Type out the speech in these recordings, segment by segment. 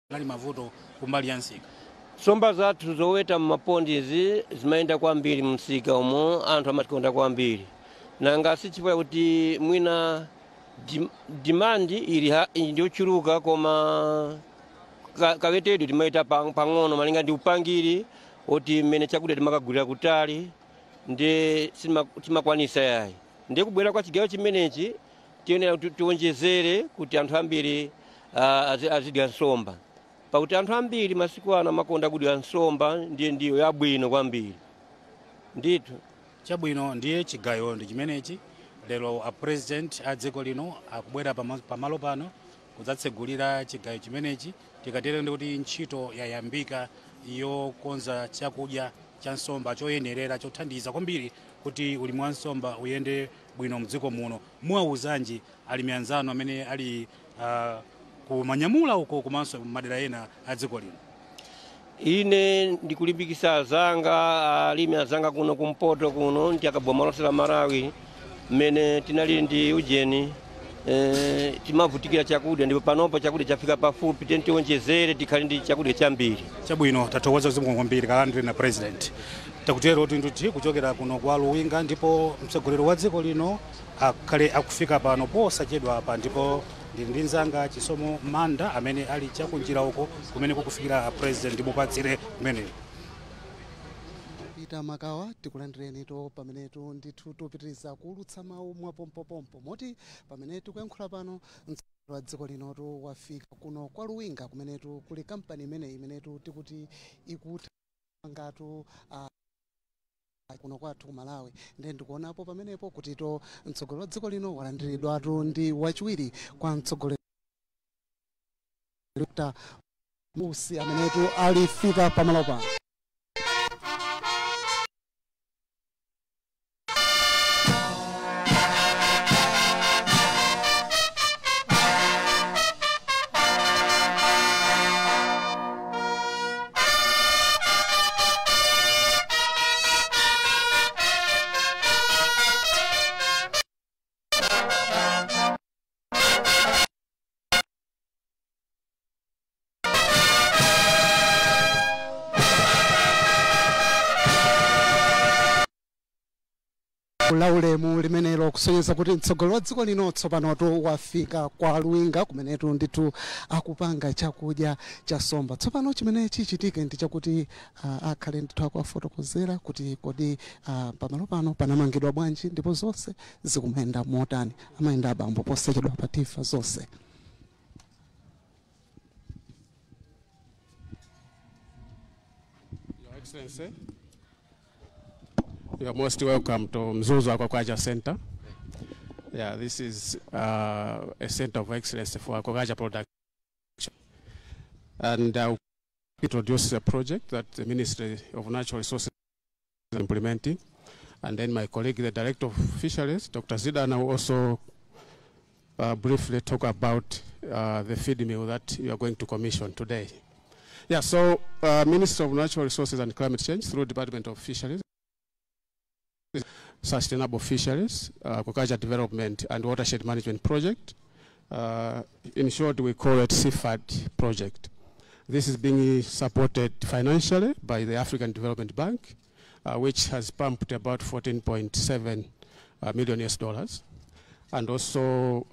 Nali mavuto kumbali ya msika? Nsomba zathu zoweta mmapondi izi zimayenda kwambiri msika umo, anthu amatikonda kwambiri. Nanga si chifukwa kuti mwina demand ili ndiyochuluka, koma kawetedwe timayeta pang'ono malinga ndi upangiri oti mmene chakudya timakagulira kutali ndi timakwanisa yayi. Ndiye kubwera kwa chigawo chimenechi tiyenera kuti tionjezere kuti anthu ambiri azidya nsomba, pakuti anthu ambiri masiku ano amakonda kudya nsomba, ndiye ndiyo yabwino kwambiri ndithu. Chabwino, ndiye chigayo ndi chimenechi. Lero a President a dziko lino akubwera pamalo pano kudzatsegulira chigayo chimenechi. Tikatere ndi kuti ntchito yayambika yokonza chakudya cha nsomba choyenerera, chothandiza kwambiri kuti ulimi wa nsomba uyende bwino mdziko muno. Muwawuzanji alimi anzanu amene ali kumanyamula uko komanso madera ena a dziko lino? Ine ndikulimbikisa azanga, alimi azanga kuno kumpoto kuno ndi akaboma lonse la Malawi, mmene tinali ndi ujeni timavutikira chakudya, ndipo panopo chakudya chafika pafupi, tionjezere tikhale ndi chakudya chambiri. Chabwino, tathokoza zikomo kwambiri kalandire na President. Takutero kuti ndithu kuchokera kuno kwa Luwinga, ndipo mtsogoleri wa dziko lino akhale akufika pano posachedwa apa, ndipo ndili ndi mnzanga Chisomo Manda amene ali chakunjira uko kumene kukufikira President. Mupatsire kumeneyo. Peter Makawa, tikulandireni to pamenetu ndithu tupitiriza kuulutsa mawu mwapompopompo, moti pamene tikuyankhula pano mtsogoleri wa dziko linotu wafika kuno kwa Luwinga kumenetu kuli kampani imeneyi imenetu tikuti ikutha ngatu kuno kwathu ku Malawi. Ndiye ndikuonapo pamenepo kutito mtsogoleri wa dziko lino walandiridwatu ndi wachiwiri kwa mtsogoleri Dr. Usi amenetu alifika pamalo pano. La ulemu limenelo kusonyeza kuti mtsogoleri wa dziko lino tsopanotu wafika kwa Luwinga kumenetu ndithu akupanga chakudya cha nsomba. Tsopano chimene chichitike ndi chakuti akhale ndithu akuwafotokozera kuti kodi pamalo pano panamangidwa bwanji ndipo zonse zikumayenda motani. Amayenda abambo posachedwa patifa zonse. Your Excellency, you are most welcome to Mzuzu Aquaculture Center. Yeah, this is a center of excellence for aquaculture production. And introduce a project that the Ministry of Natural Resources is implementing. And then my colleague, the Director of Fisheries, Dr. Zidana, will also briefly talk about the feed mill that you are going to commission today. Yeah, so Ministry of Natural Resources and Climate Change through Department of Fisheries, Sustainable Fisheries, Aquaculture Development and Watershed Management Project. In short, we call it CFAD project. This is being supported financially by the African Development Bank, which has pumped about 14.7 million US dollars, and also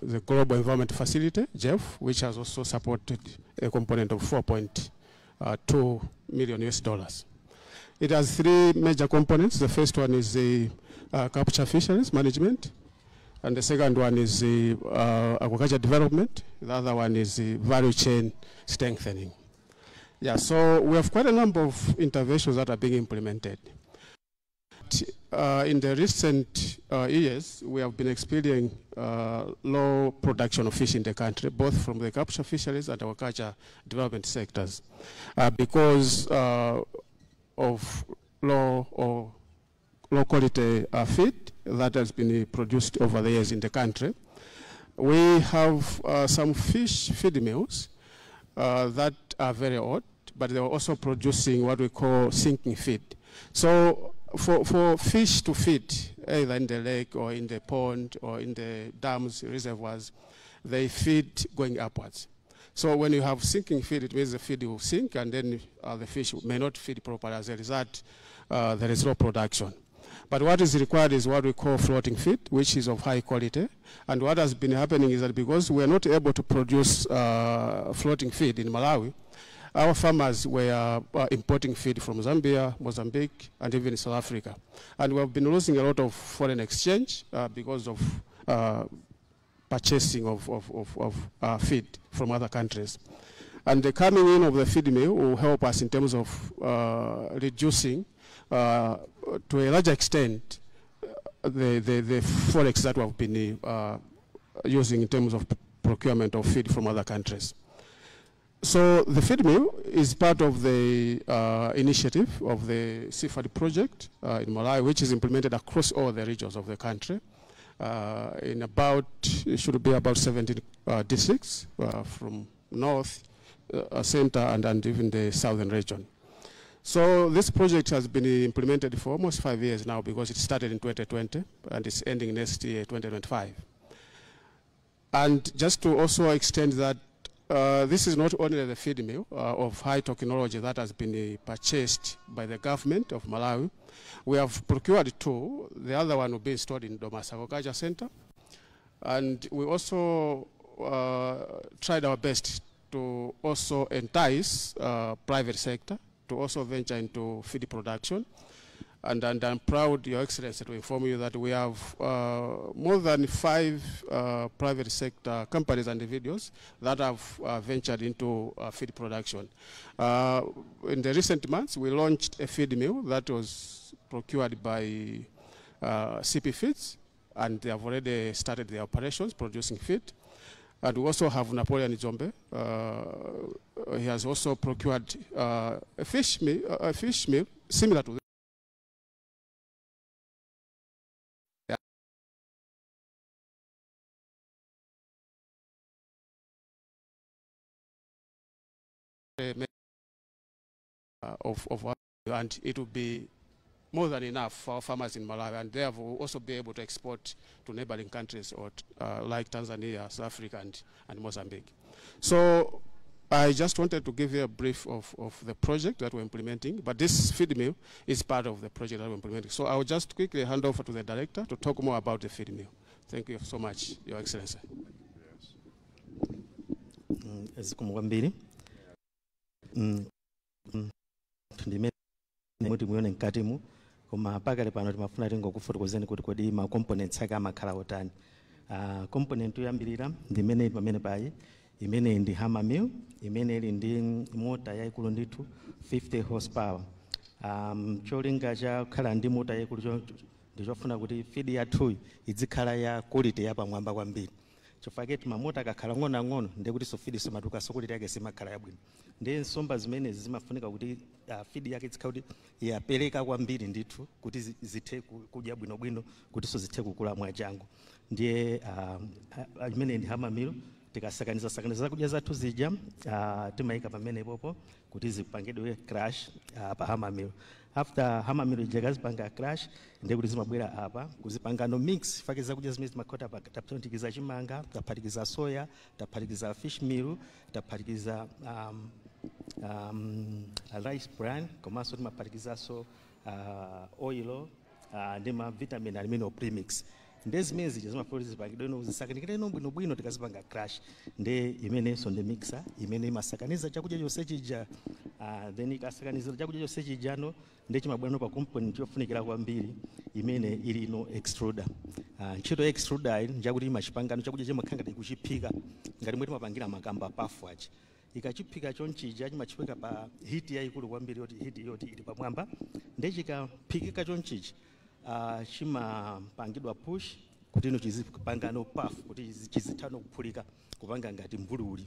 the Global Environment Facility, GEF, which has also supported a component of 4.2 million US dollars. It has three major components. The first one is the capture fisheries management, and the second one is the aquaculture development. The other one is the value chain strengthening. Yeah, so we have quite a number of interventions that are being implemented. In the recent years, we have been experiencing low production of fish in the country, both from the capture fisheries and aquaculture development sectors, because of low or low quality feed that has been produced over the years in the country. We have some fish feed mills that are very old, but they are also producing what we call sinking feed. So for fish to feed, either in the lake or in the pond or in the dams, reservoirs, they feed going upwards. So when you have sinking feed, it means the feed will sink and then the fish may not feed properly. As a result, there is no production. But what is required is what we call floating feed, which is of high quality. And what has been happening is that because we are not able to produce floating feed in Malawi, our farmers were importing feed from Zambia, Mozambique, and even South Africa. And we have been losing a lot of foreign exchange because of purchasing of feed from other countries. And the coming in of the feed mill will help us in terms of reducing, to a large extent, the forex that we have been using in terms of procurement of feed from other countries. So the feed mill is part of the initiative of the CFAD project in Malawi, which is implemented across all the regions of the country. In about, it should be about 17 districts from north, center, and even the southern region. So this project has been implemented for almost 5 years now, because it started in 2020 and it's ending next year, 2025. And just to also extend that, this is not only the feed mill of high technology that has been purchased by the government of Malawi. We have procured two. The other one will be installed in Domasi Aquaculture Center. And we also tried our best to also entice private sector to also venture into feed production. And I'm proud, Your Excellency, to inform you that we have more than 5 private sector companies and individuals that have ventured into feed production. In the recent months, we launched a feed mill that was procured by CP Feeds, and they have already started their operations producing feed. And we also have Napoleon Zombe. He has also procured a fish mill similar to and it will be more than enough for farmers in Malawi, and therefore will also be able to export to neighboring countries or like Tanzania, South Africa, and Mozambique. So I just wanted to give you a brief of the project that we're implementing, but this feed mill is part of the project that we're implementing. So I'll just quickly hand over to the director to talk more about the feed mill. Thank you so much, Your Excellency. Muti muone mkatimu koma pakale pano timafuna tingokufotokozeni kuti kodi ma components ake amakhala otani. Component yoyambirira ndi imene pamene payi, imene ndi hammer mill, imene ili ndi mota yayikulu ndithu 50 horsepower. Cholinga cha kukhala ndi mota yayikulu ndichofuna kuti feed yathuyi izikhala ya quality yapamwamba kwambiri. Chifukwa mamota akakhala ng'onoang'ono ndiye kuti so feed simatuka, so quality yake simakhala yabwino. Ndiye nsomba zimenezi zimafunika kuti feed yake izikhala kuti yapereka kwambiri ndithu kuti zithe kudya bwinobwino, kuti so zithe kukula mwachangu. Ndiye imene ndi hammer mill. Tikasakaniza sakaniza zakudya zathu zija, timayika pamene popo kuti zipangidwe crush pa hammer mill. After hammer mill ija kazipanga crush, ndiye kuti zimabwera apa kuzipangano mix fake zakudya zimene zimakhota pa taphatikiza chimanga, taphatikiza soya, taphatikiza fish meal, taphatikiza rice bran, komanso timaphatikizaso oil ndi ma vitamin alimene premix. Ndiye zimene zija zimafuna kuti zipangidwe zisakanikireno bwinobwino tikazipanga crush. Ndiye imenenso ndi mixer imene imasakaniza chakudya chonse chija. Then ikasakaniza chakudya chonse chijano, ndiye chimabwera pa component yofunikira kwambiri imene ili ino extruder. Ntchito ya extruder iyi njakuti imachipangano chakudya chimakhala ngati kuchiphika ngati mwe timapangira makamba pafu aja. Ikachiphika chonchija chimachiphika pa heat yayikulu kwambiri, yoti heat yoti ili pamwamba. Ndiye chikaphikika chonchija chimapangidwa push kuti ino chizipangano puff kuti chizithano kuphulika kupanga ngati mbululi.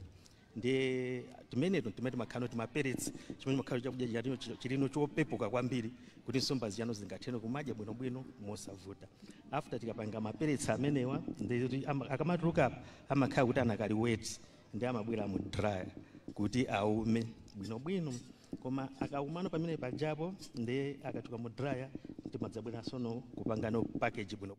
Ndiye timeneto timene timakhano timapellets chimene makhalo chakudya chilino chopepuka kwambiri kuti nsomba zijano zingatheno kumadya bwinobwino mosavuta. After tikapanga mapellets amenewa, ndiye akamatuluka apa amakhala kuti anakali wet, ndiye amabwera mu dryer kuti aume bwinobwino. Koma akaumano pamene pajapo, ndiye akatuka mu dryer timadzabweranso no kupangano package bwino.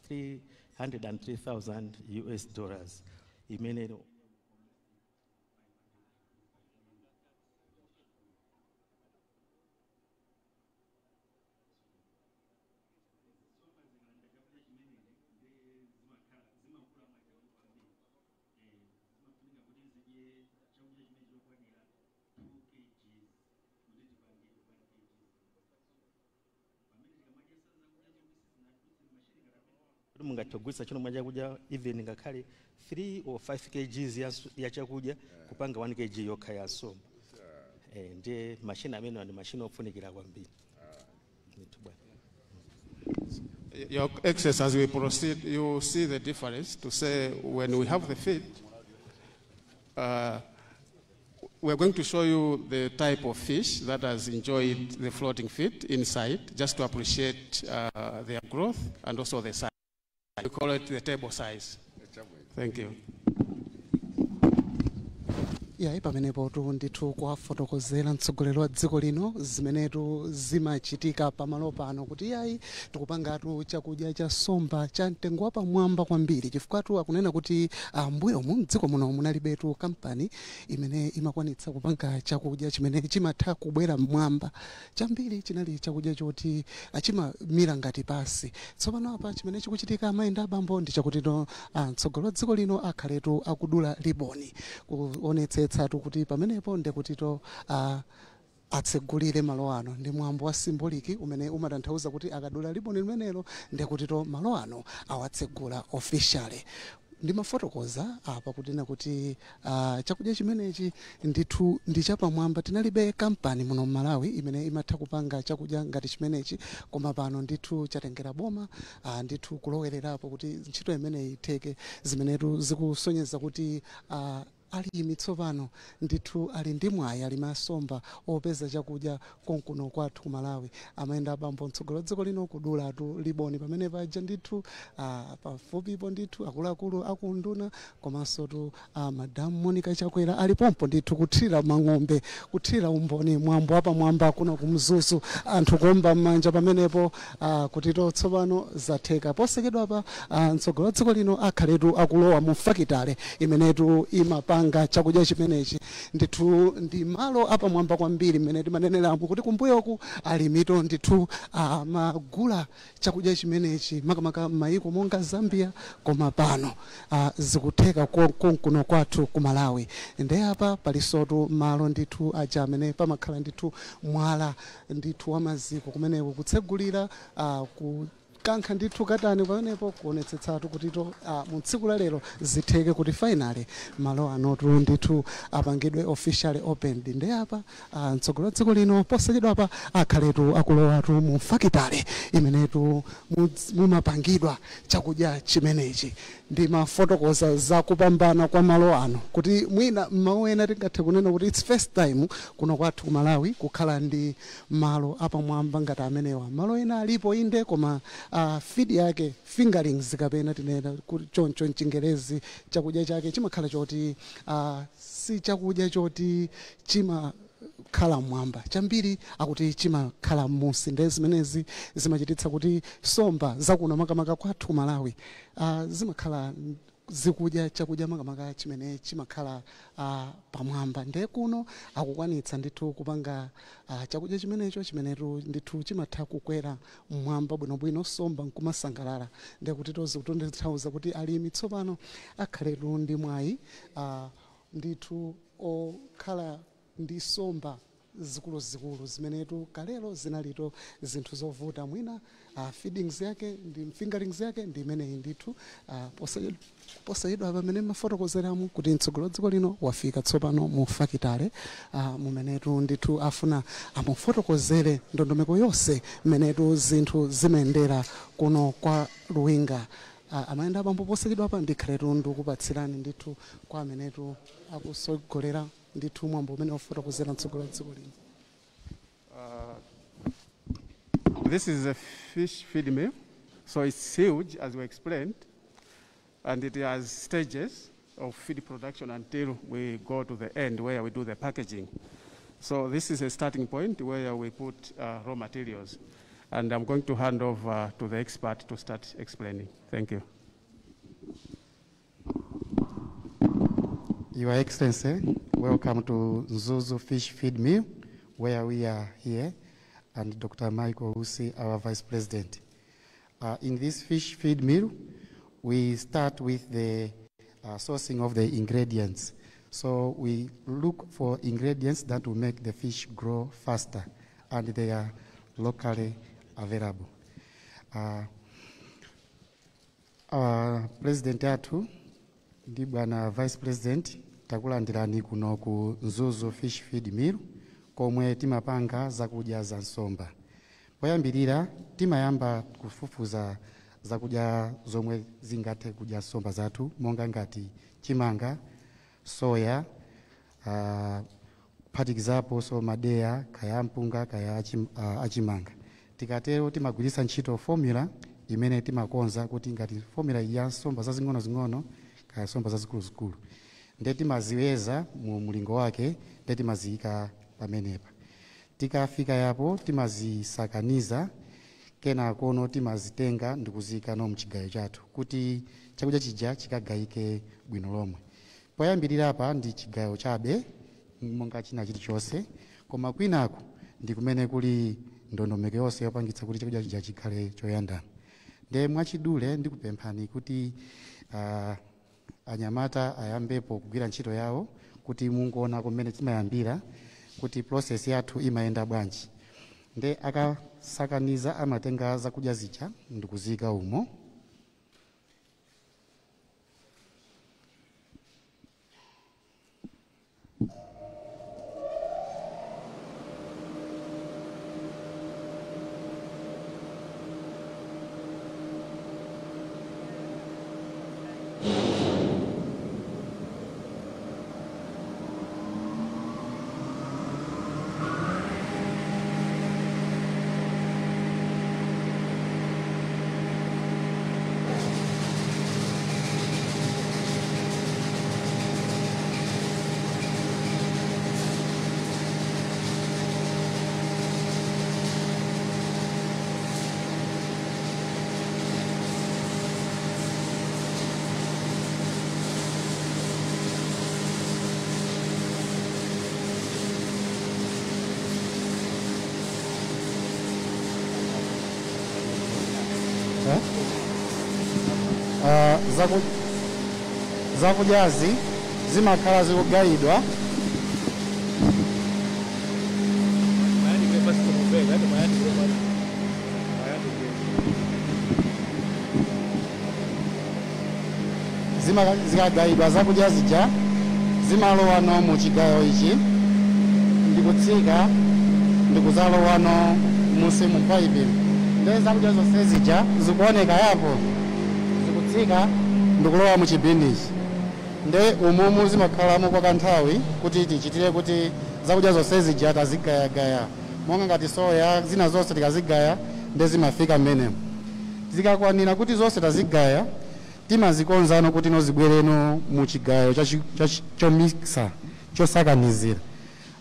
303,000 US dollars imene kuti mungathe chino mwa chakudya, even ngakhale 3 or 5 kgs ya chakudya kupanga 1 kg yokha ya nsomba. Ndiye mashini amene ndi mashini ofunikira kwambiri ndithu, bwana. Your Excellency, as we proceed, you see the difference to say when we have the feed, we're going to show you the type of fish that has enjoyed the floating feed inside, just to appreciate their growth and also the size. We call it the table size. Thank you. Yayi, pamenepo tu ndithu kuwafotokozera mtsogoleri wa dziko lino zimenetu zimachitika pamalo pano, kuti yayi, tikupangatu chakudya cha somba cha mtengo wa pamwamba kwambiri, chifukwa akunena kuti mbuyomu mdziko muno munalibetu kampani imene imakwanitsa kupanga chakudya chimene chimatha kubwera mmwamba. Chambiri chinali chakudya choti chimamira ngati pasi. Tsopano apa chimene chikuchitika, amayenda abambo, ndi chakuti no mtsogoleri wa dziko lino akhaletu akudula liboni kuonetsetsatu kuti pamenepo ndekutito atsegulire malo ano. Ndi mwambo wa symbolic umene umatanthauza kuti akadula liboni limenelo, ndekutito malo ano awatsegula officially. Ndimafotokoza apa kunena kuti chakudya chimenechi ndithu ndi chapamwamba. Tinalibe kampani muno Malawi imene imatha kupanga chakudya ngati chimenechi, koma pano ndithu chatengera boma ndithu kulowererapo kuti ntchito imeneyi itheke, zimenetu zikusonyeza kuti alimi tsopano ndithu ali ndi mwayi, alimi asomba, opeza chakudya konkuno kwathu ku Malawi. Amayenda abambo, mtsogolo dziko lino kudulatu liboni pamene paja ndithu pafupipo ndithu akuluakulu akunduna komanso tu Madamu Monica Chakwera alipompo ndithu kuthira mang'ombe, kuthira umboni mwambo wapamwamba kuno kumzuzu, anthu kuomba m'manja pamenepo kuti tsopano zatheka. Posachedwapa mtsogolo dziko lino akhaletu akulowa mu fakitale imenetu imapanga chakudya chimenechi. Ndithu ndi malo apamwamba kwambiri mmene timaneneramo kuti kumbuyoku alimito ndithu amagula chakudya chimenechi makamaka m'mayiko monga Zambia, koma pano zikutheka konkuno kwathu ku Malawi. Nde apa palisotu malo ndithu aja amene pamakhala ndithu mwala ndithu wa maziko kumeneko, kutsegulira ku kankha ndithu katani pamenepo, kuonetsetsatu kutito mu tsiku la lero zitheke kuti finally malo anotu ndithu apangidwe officially opened. Ndi apa mtsogolo wa dziko lino posachedwa apa akhaletu akulowatu mu fakitale imenetu mumapangidwa chakudya chimenechi. Ndimafotokoza za kupambana kwa malo ano kuti mwina mawu ena tingathe kunena kuti it's first time kuno kwathu ku Malawi kukhala ndi malo apamwamba ngati amenewa. Malo ena alipo inde, koma feed yake, fingerlings kapena tinena kuti choncho mchingerezi, chakudya chake chimakhala choti si chakudya choti chimakhala mwamba chambiri, akuti chimakhala m'munsi. Ndiye zimenezi zimachititsa kuti somba zakuno makamaka kwathu ku Malawi zimakhala zikudya chakudya makamaka chimene chimakhala pamwamba. Ndiye kuno akukwanitsa ndithu kupanga chakudya chimenecho chimenetu ndithu chimatha kukwera mmwamba bwinobwino, somba nkumasangalala. Ndiye kuti tozi kutanthauza kuti alimi tsopano akhaletu ndi mwayi ndithu okhala ndi somba zikuluzikulu, zimenetu kalelo zinalito zinthu zovuta mwina. Feedings yake ndi fingerlings yake ndi imeneyi ndithu. Posachedwa pamene mafotokozeramu kuti mtsogolo wa dziko lino wafika tsopano mu fakitale mumenetu ndithu afuna amufotokozere ndondomeko yonse mmenetu zinthu zimayendera kuno kwa Luwinga. Amayenda abambo, posachedwa apa ndikhaletu ndikupatsirani ndithu kwa amenetu akusogolera ndithu mwambo umene wafotokozera mtsogolo wa dziko lino. This is a fish feed mill, so it's huge, as we explained, and it has stages of feed production until we go to the end where we do the packaging. So this is a starting point where we put raw materials. And I'm going to hand over to the expert to start explaining. Thank you. Your Excellency, welcome to Mzuzu Fish Feed Mill, where we are here, and Dr. Michael Usi, our Vice President. In this fish feed mill, we start with the sourcing of the ingredients. So we look for ingredients that will make the fish grow faster, and they are locally available. Our President athu ndi bwana Vice President, takulandirani kuno ku Mzuzu Fish Feed Mill, komwe timapanga zakudya za nsomba. Poyambirira timayamba kufufuza zakudya zomwe zingathe kudya nsomba zathu, monga ngati chimanga, soya, kuphatikizapo so madeya, kaya mpunga, kaya achimanga. Tikatero timagwiritsa ntchito formula imene timakonza kuti ngati formula ya nsomba zazing'onozing'ono kaya nsomba zazikuluzikulu, nde timaziweza mu mulingo wake, nde timaziyika pamenepa. Tikafika yapo timazisakaniza, kenakono timazitenga ndikuziyika no mchigayo chathu kuti chakudya chija chikagayike bwino lomwe. Poyambirira apa ndi chigayo chabe monga china chilichonse, koma kwinaku ndi kumene kuli ndondomeko yonse yopangitsa kuti chakudya chija chikhale choyandama. Nde mwachidule ndikupemphani kuti anyamata ayambepo kugwira ntchito yawo, kuti mungoona kumene timayambira, kuti process yathu imayenda bwanji. Nde akasakaniza amatenga zakudya zija ndikuziyika umo. Zakudyazi zimakhala zikugayidwa. Zikagayidwa zakudya zija zimalowano mu chigayo ichi ndikutsika ndikuzalowano musi mu paipi. Nde zakudya zonse zija zikuoneka yapo zikutsika ndikulowa mu chibinichi. Nde umumu zimakhalamo kwa kanthawi kuti tichitire kuti zakudya zonse zija tazigayagaya, monga ngati soya zina zonse tikazigaya nde zimafika mmenemo. Zikakwanira kuti zonse tazigaya, timazikonzano kuti nozibwereno mu chigayo chomixa, chosakanizira.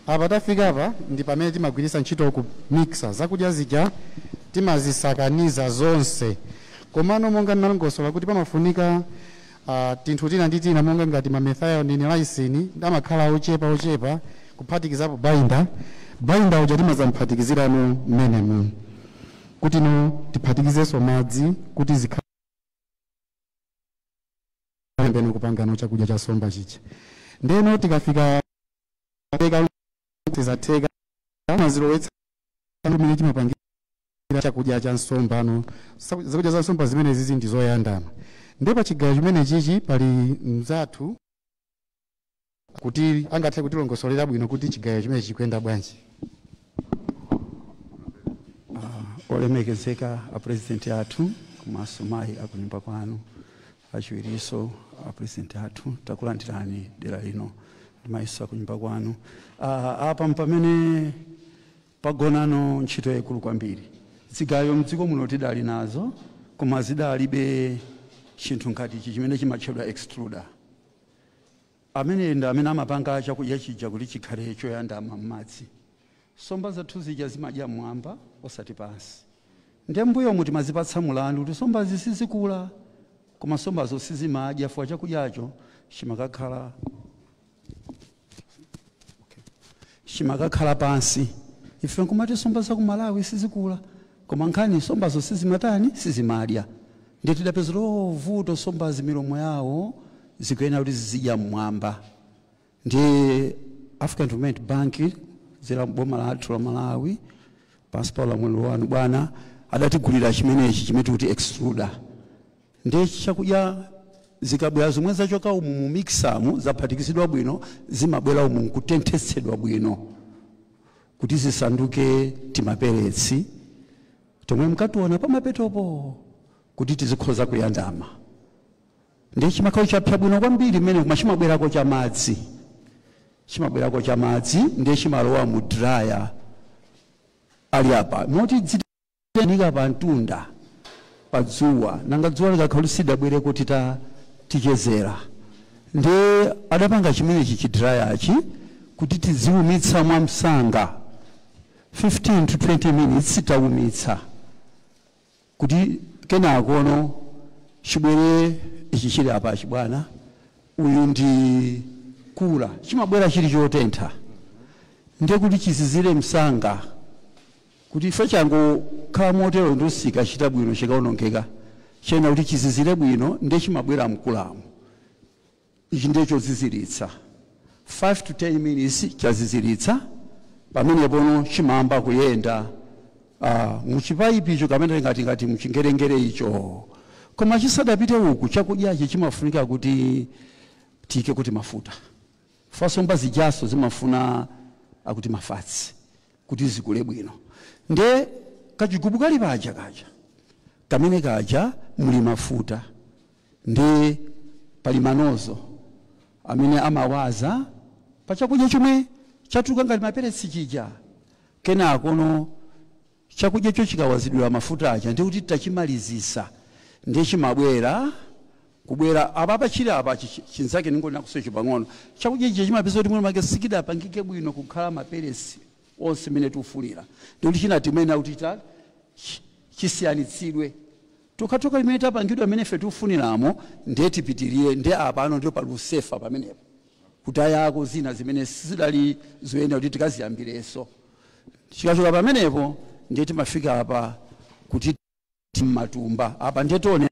Apa tafika apa ndi pamene timagwiritsa ntchito ku mixa zakudya zija, timazisakaniza zonse. Komano monga ndinalongosola kuti pamafunika tinthu tina ndi tina, monga ngati ma methionine, lysine, amakhala ochepa ochepa, kuphatikizapo binder. Binder uja timazamphatikizirano mmenemu kuti no tiphatikizenso madzi kuti zikhale mbeno kupangano chakudya cha nsomba chicha. Ndeno tikafika tizatheka mazilowetsa mene timapangira chakudya cha nsombano. Zakudya za nsomba zimene zizi ndi zoyandama. Ndipo pa chigayo chimene chichi pali mzathu kuti angathe kutilongosolera bwino kuti chigayo chimene chikuyenda bwanji. Olemekezeka a President athu komanso mayi akunyumba kwanu, achiwiriso a President athu, takulandirani dera lino ndi mayiso akunyumba kwanu. Apa pamene pagonano ntchito yaikulu kwambiri. Zigayo mdziko muno tidali nazo, koma zidalibe chinthu ngati ichi chimene chimatchedwa extruder. Amene ndi amene amapanga chakudya chija kuti chikhale choyandama m'madzi. Nsomba zathu zija zimadya mmwamba osati pansi. Ndiye mbuyo muti mazipatsa mulandu kuti sombazi sizikula, koma sombazo sizimadya chifukwa chakudyacho chimakakhala pansi. Ife nkumati somba za ku Malawi sizikula, koma nkhani sombazo sizimatani, sizimadya. Ndiye tidapeza vuto, sombazi milomo yawo zikuyenera kuti zizidya mmwamba. Ndiye African Development Bank zera boma lathu la Malawi pansi pa ulamuliro wanu bwana adatigulira chimenechi chimene tikuti extruder. Ndiye chakudya zikabwera zomwe zachoka umu mu mixer zaphatikizidwa bwino, zimabwera umu nkutenthetsedwa bwino kuti zisanduke timaperetsi tomwe mukationa pamapetopo kuti tizikhoza kuyandama. Ndiye chimakhala chapsa bwino kwambiri mmene koma chimabwerako chamadzi, chimabwerako chamadzi ndiye chimalowa mu dryer ali apa moti dzitenika pa mtunda pa dzuwa, nanga dzuwa likakhala lisidabwereko tichezera. Ndiye adapanga chimenechi chidrayachi kuti tiziwumitsa mwamsanga 15 to 20 minutes tawumitsa kuti kenakono chibwere ichi chili apa chibwana. Uyu ndi kula, chimabwera chili chotentha, ndiye kuti chizizire msanga kuti ife changokhala motero ndosika chita bwino chikaonongeka, chena kuti chizizire bwino. Ndiye chimabwera mkulamu ichi ndiye choziziritsa 5 to 10 minutes chaziziritsa. Pamenepono chimayamba kuyenda muchipaipi icho kamene ngati muchingerengere icho. Koma chisadapite uku chakudyachi chimafunika kuti tiyike kuti mafuta, fasomba zijaso zimafuna akuti mafatsi kuti zikule bwino. Ndiye kachigubu kali paja kaja kamene kaja muli mafuta, ndiye pali manozo amene amawaza pachakudya chomwe chatuluka ngati maperetsi chija. Kenakono chakudya cho chikawazidwira mafuta aja ndiye kuti tachimalizisa, ndiye chimabwera kubwera apapa chili apa chinzake ningoni nakusecho pang'ono. Chakudya ichi chimapeza kuti mwene make sikidapangike bwino kukhala maperesi onse mene tikufulira, ndiye kuti chinatimene kuti chisiyanitsidwe tokatoka limene tapangidwa mene ife tikufuniramo, ndiye tipitirire. Ndiye apano ndiyo pali usefa pamenepo kuti ayako zina zimene sizidali zoyenera kuti tikaziyambirenso. Chikachoka pamenepo ndiye timafika apa kuti matumba apa ndiye tione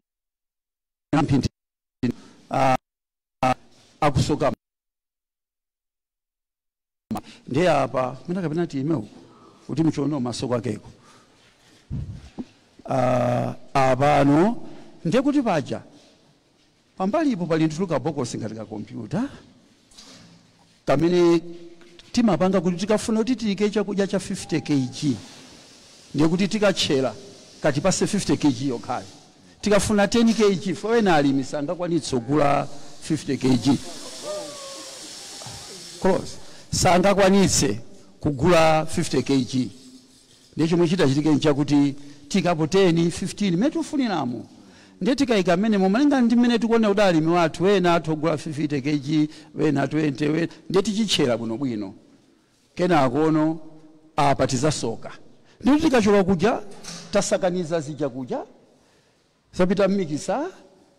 mphindi akusoka. Ndiye apa mwina kapena tiyime uku kuti muchione masoko akeko. Apano ndiye kuti paja pambalipo pali ndithu kabokosi ngati ka kompyuta kamene timapanga kuti tikafuna kuti tiyike chakudya cha 50 kg, ndiye kuti tikatchera katipase 50 kg yokhayo. Tikafuna 10 kg fo ena alimi sangakwanitse kugula 50 kg close, sangakwanitse kugula 50 kg. Ndiye chomwe chitachitike nchakuti tikapo 10 15 mmene tikufuniramo, ndiye tikayika mmenemo malinga ndi mmene tikuona kuti alimi wathu ena athu ogula 50 kg wena 20 wena, ndiye tichitchera bwinobwino. Kenakono apa tizasoka, ndiye tikachoka kudya tasakaniza zija kudya zapita mmikisa,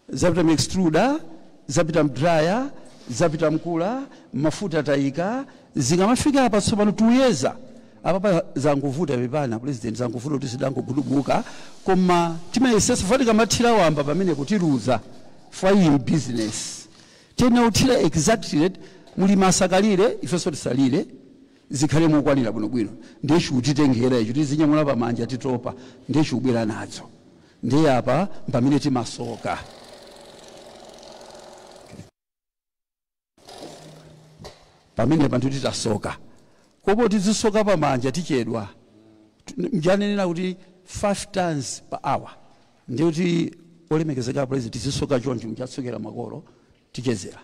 zapita mextruder, zapita mdraya, zapita mkula, mafuta tayika. Zikamafika apa tsopano tuyeza apa zanguvuta pepana president, zanguvuta kuti zidangogudubuka, koma timayesesa fati kamathira wamba pamene kutiluza for in business tena uthira exactly muli masakalire ifenso tisalire zikhale mokwanira bwinobwino. Ndiye chikutitengera icho tizinyamula pamanja titopa, ndiye chikubwera nazo. Ndiye apa pamene timasoka. Pamene panthu titasoka kopo tizisoka pamanja tichedwa mjanenera kuti 5 tons per hour, ndiye kuti olemekezeka president tizisoka choncho mchatsokera makolo tichezera.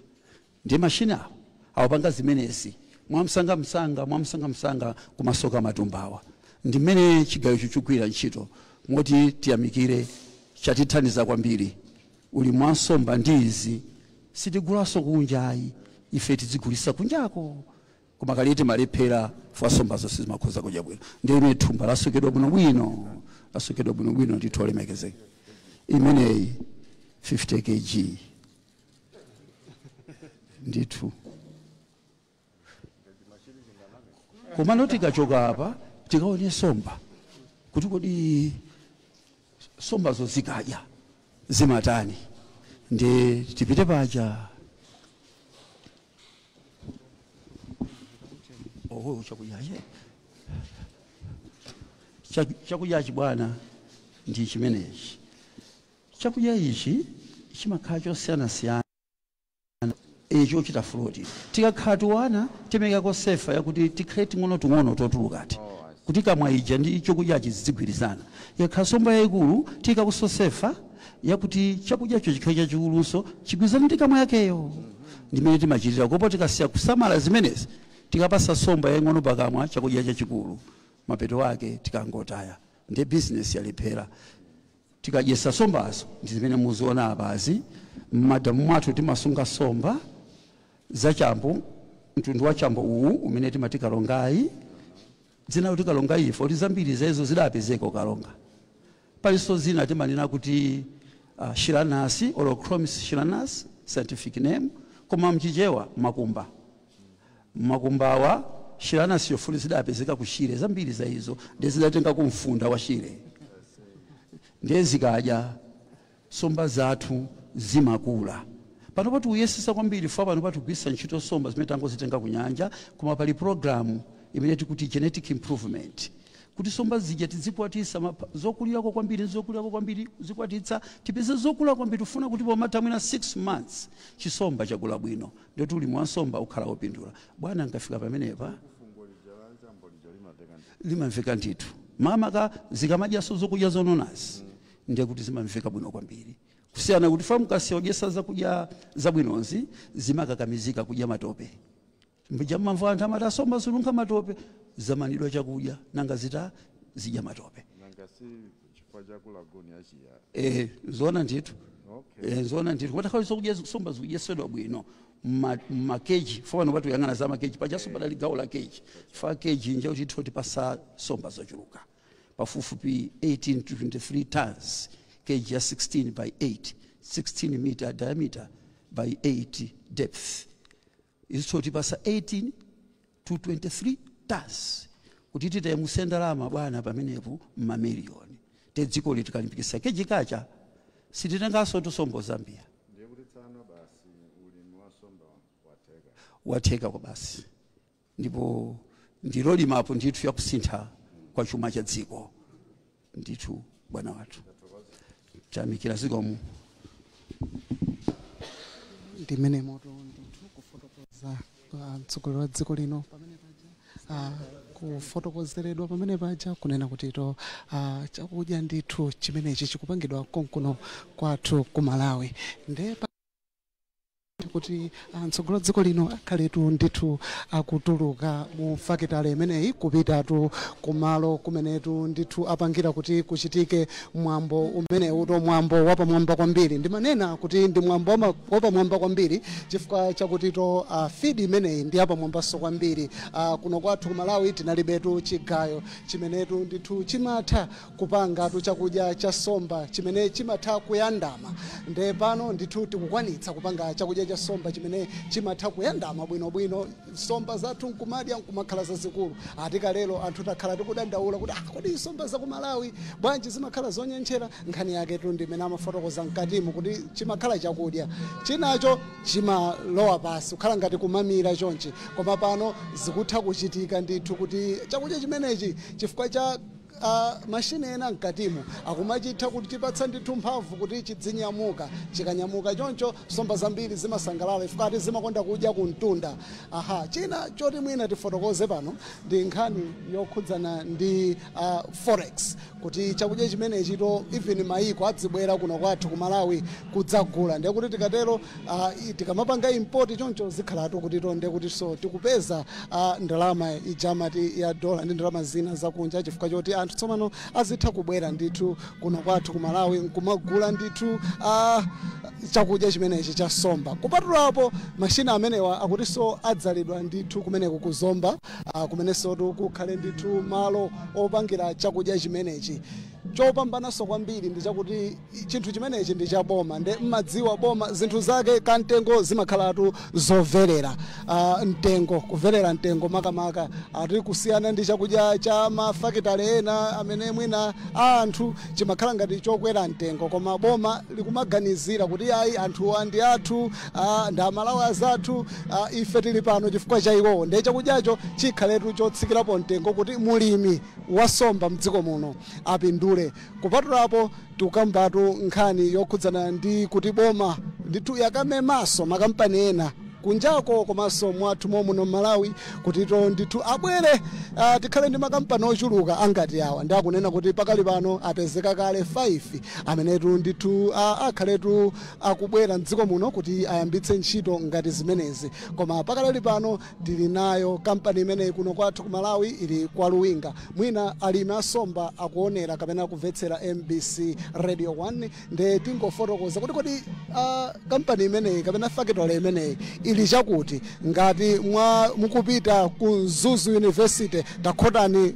Ndiye mashina awo awapanga zimenezi mwamsanga msanga mwamsanga msanga kumasoka matumbawa. Ndi mmene chigayo chichugwira ntchito moti tiyamikire, chatithandiza kwambiri. Uli mwansomba ndizi sitigulaso kunja ayi, ife tizigulisa kunjako, koma kalete malephera fasomba zonse zimakhoza kudya bwino. Ndiye imene thumba lasokedwa bwinobwino Asokedwa bwinobwino ndithu, olemekezeka. Imeneyi 50 kg ndithu. Komano tikachoka apa tikaone somba, kuti kodi sombazo zikadya zimatani? Ndi tipite paja. Oho, chakudyache, chakudyachi bwana ndi chimenechi. Chakudya ichi chimakhala chosiyanasiyana icho chita float. Tikakhala tiwana timekako sefa yakuti tikhale ting'ono-ting'ono totulukati, kuti kamwa ija ndi chakudyachi zizigwirizana. Ikakhala somba yayikulu, tikakuso sefa yakuti chakudyacho chikhale chachikulunso, chigwirizane ndi kamwa yakeyo. Ndimene timachitira. Kopo tikasiya kusamala zimenezi, tikapasa somba yaying'ono pakamwa chakudya chachikulu, mapeto ake tikangotaya, ndi bizinesi yalephera. Tikadyesa sombazo ndi zimene muziona apazi. Mmadamu mwathu timasunga somba zachambo, mtundu wa chambo uwu umene timati kalongayi. Dzina kuti kalongayi ifo kuti zambiri zezo zidapezeka ukalonga. Palinso zina timanena kuti shiranasi, Oreochromis shiranus scientific name, koma mchichewa makumba. Makumbawa shiranasi yofuni zidapezeka ku Shire, zambiri za izo ndi zidatenga ku mfunda wa Shire. Ndiye zikadya somba zathu zimakula. Pano patiuyesesa kwambiri fa pano patigwisa ntchito somba zimene tangozitenga ku nyanja, koma pali programu imene tikuti genetic improvement, kuti somba zija tizikwatisa zokulirako kwambiri, zokulirako kwambiri, zikwatitsa tipeze zokula kwambiri. Tifuna kuti pomatha mwina 6 months chisomba chakula bwino, ndiyoti ulimi wa nsomba ukhala wopindula. Bwana, nkafika pamenepa limamveka ndithu, mamaka zikamadyaso zokudya zononazi, ndiye kuti zimamveka bwino kwambiri, kusiyana kuti fa mukasiya kudyesa zakudya zabwinozi, zimakakamizika kudya matope. Mbija mmamvu anthu amati asomba zilunkha matope, zamanidwa chakudya, nanga zita zidya matope. Nanga si chifukwa cha ku lagoon yachiya? Eh, zona ndithu. Eh, zona ndithu. Kumatakhala zokudya somba zikudyesedwa bwino mma cage, fa pano patuyang'ana za ma cage pachaso, padali gawo la cage. Fa cage nje kuti itho tipasa somba zochuluka pafupifupi 18 to 23 tons, cage ya 16 by 8, 16 meter diameter by 8 depth, izitho tipasa 18 to 23 tons, kuti titayemuse ndalama bwana pamenepo mmamiliyoni. Te dziko li tikalimbikisa cage kacha, sititenganso tusombo Zambia. Ndiye kuti tsano basi ulimi wa somba watheka. Watheka kwa basi, ndipo ndilo limapo ndithu yakusintha kwa chuma cha dziko ndithu. Bwana wathu, tayamikira, zikomo. Ndimene moto ndithu kufotokoza mtsogoleri wa dziko lino pamene paja, kufotokozeredwa pamene paja kunena kutito chakudya ndithu chimenechi chikupangidwa konkuno kwathu ku Malawi. Nde kuti mtsogoleri wa dziko lino akhaletu ndithu akutuluka mu fakitale imeneyi kupitatu kumalo kumenetu ndithu apangira kuti kuchitike mwambo umenewu, to mwambo wapamwamba kwambiri. Ndimanena kuti ndi mwambo wapamwamba kwambiri chifukwa chakuti to feed imeneyi ndi yapamwambanso kwambiri. Kuno kwathu ku Malawi tinalibetu chigayo chimenetu ndithu chimatha kupangatu chakudya cha somba chimene chimatha kuyandama. Nde pano ndithu tikukwanitsa kupanga chakudya cha somba chimene chimatha kuyandama bwinobwino, somba zathu nkumadya nkumakhala zazikulu. Atikalero anthu takhala tikudandaula kuti ah, kodi somba za ku Malawi bwanji zimakhala zonyenchera? Nkhani yake tu ndimene amafotokoza mkatimu kuti chimakhala chakudya chinacho chimalowa pasi, kukhala ngati kumamira chonchi. Koma pano zikutha kuchitika ndithu kuti chakudya chimenechi, chifukwa cha mashini ena mkatimo, akumachitha kuti chipatsa ndithu mphamvu kuti chidzinyamuka. Chikanyamuka choncho, somba zambiri zimasangalala, chifukwa ati zimakonda kudya kumtunda. Aha, china choti mwina tifotokoze pano ndi nkhani yokhudzana ndi forex, kuti chakudya chimenechi to even maiko adzibwera kuno kwathu ku Malawi kudzagula. Ndiye kuti tikatero, tikamapanga import choncho, zikhalatu kuti to ndiye kuti so tikupeza ndalama ijamati ya dola ndi ndalama zina zakunja, chifukwa choti anthu tsopano azitha kubwera ndithu kuno kwathu ku Malawi nkumagula ndithu chakudya chimenechi cha somba. Kupatulapo, mashina amenewa akutinso adzalidwa ndithu kumeneko kuzomba, kumenenso kukhale ndithu malo opangira chakudya chimenechi. Chopambananso kwambiri ndi chakuti chinthu chimenechi ndi cha boma, nde mmadziwa boma zinthu zake kamtengo zimakhalatu zoverera, mtengo kuverera mtengo makamaka ati kusiyana ndi chakudya cha mafakitale ena amene mwina anthu chimakhala ngati chokwera mtengo, koma boma likumaganizira kuti ayi, anthuwa ndi athu, ndi Amalawi azathu, ife tili pano chifukwa cha iwowo, ndiye chakudyacho chikhaletu chotsikirapo mtengo kuti mulimi wasomba mdziko muno apindule. Kupatulapo tikukambatu nkhani yokhudzana ndi kuti boma ndithu yakamemaso makampani ena kunjako komanso mwathu momuno Malawi kutito ndithu abwere, tikhale ndi makampani ochuluka angati awa. Ndi akunena kuti pakali pano apezeka kale 5 amenetu ndithu akhaletu akubwera mdziko muno kuti ayambitse ntchito ngati zimenezi. Koma pakali pano tili nayo kampani imeneyi kuno kwathu ku Malawi, ili kwa Luwinga. Mwina alimi asomba akuonera kapena kumvetsera MBC Radio 1, nde tingofotokoza kuti kodi kampani imeneyi kapena factory imeneyi ili chakuti ngati mwa mukupita ku Mzuzu University, takhotani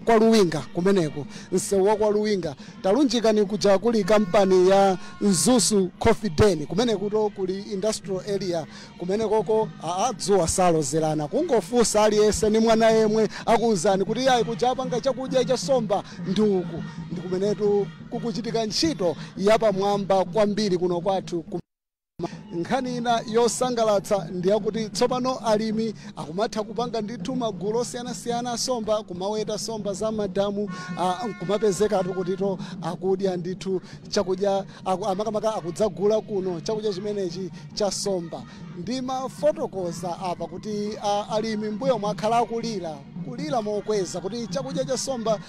kwa Luwinga kumeneko, msewu wa kwa Luwinga, talunjikani kuja kuli kampani ya Mzuzu Coffee Den, kumenekuto kuli industrial area kumenekoko. Dzuwa salozerana, kungofunsa aliyense ni mwana yemwe akuwuzani kuti ayi, kuja apanga chakudya cha somba ndi uku, ndi kumenetu kukuchitika ntchito yapamwamba kwambiri kuno kwathu. Nkhani ina yosangalatsa ndiyakuti tsopano alimi akumatha kupanga ndithu magulu osiyanasiyana asomba, kumaweta somba za madamu, kumapezekatu kutito akudya ndithu chakudya, amakamaka akudzagula kuno chakudya chimenechi cha somba. Ndimafotokoza apa kuti alimi mbuyo mwakhala akulira kulira mokweza kuti chakudya cha somba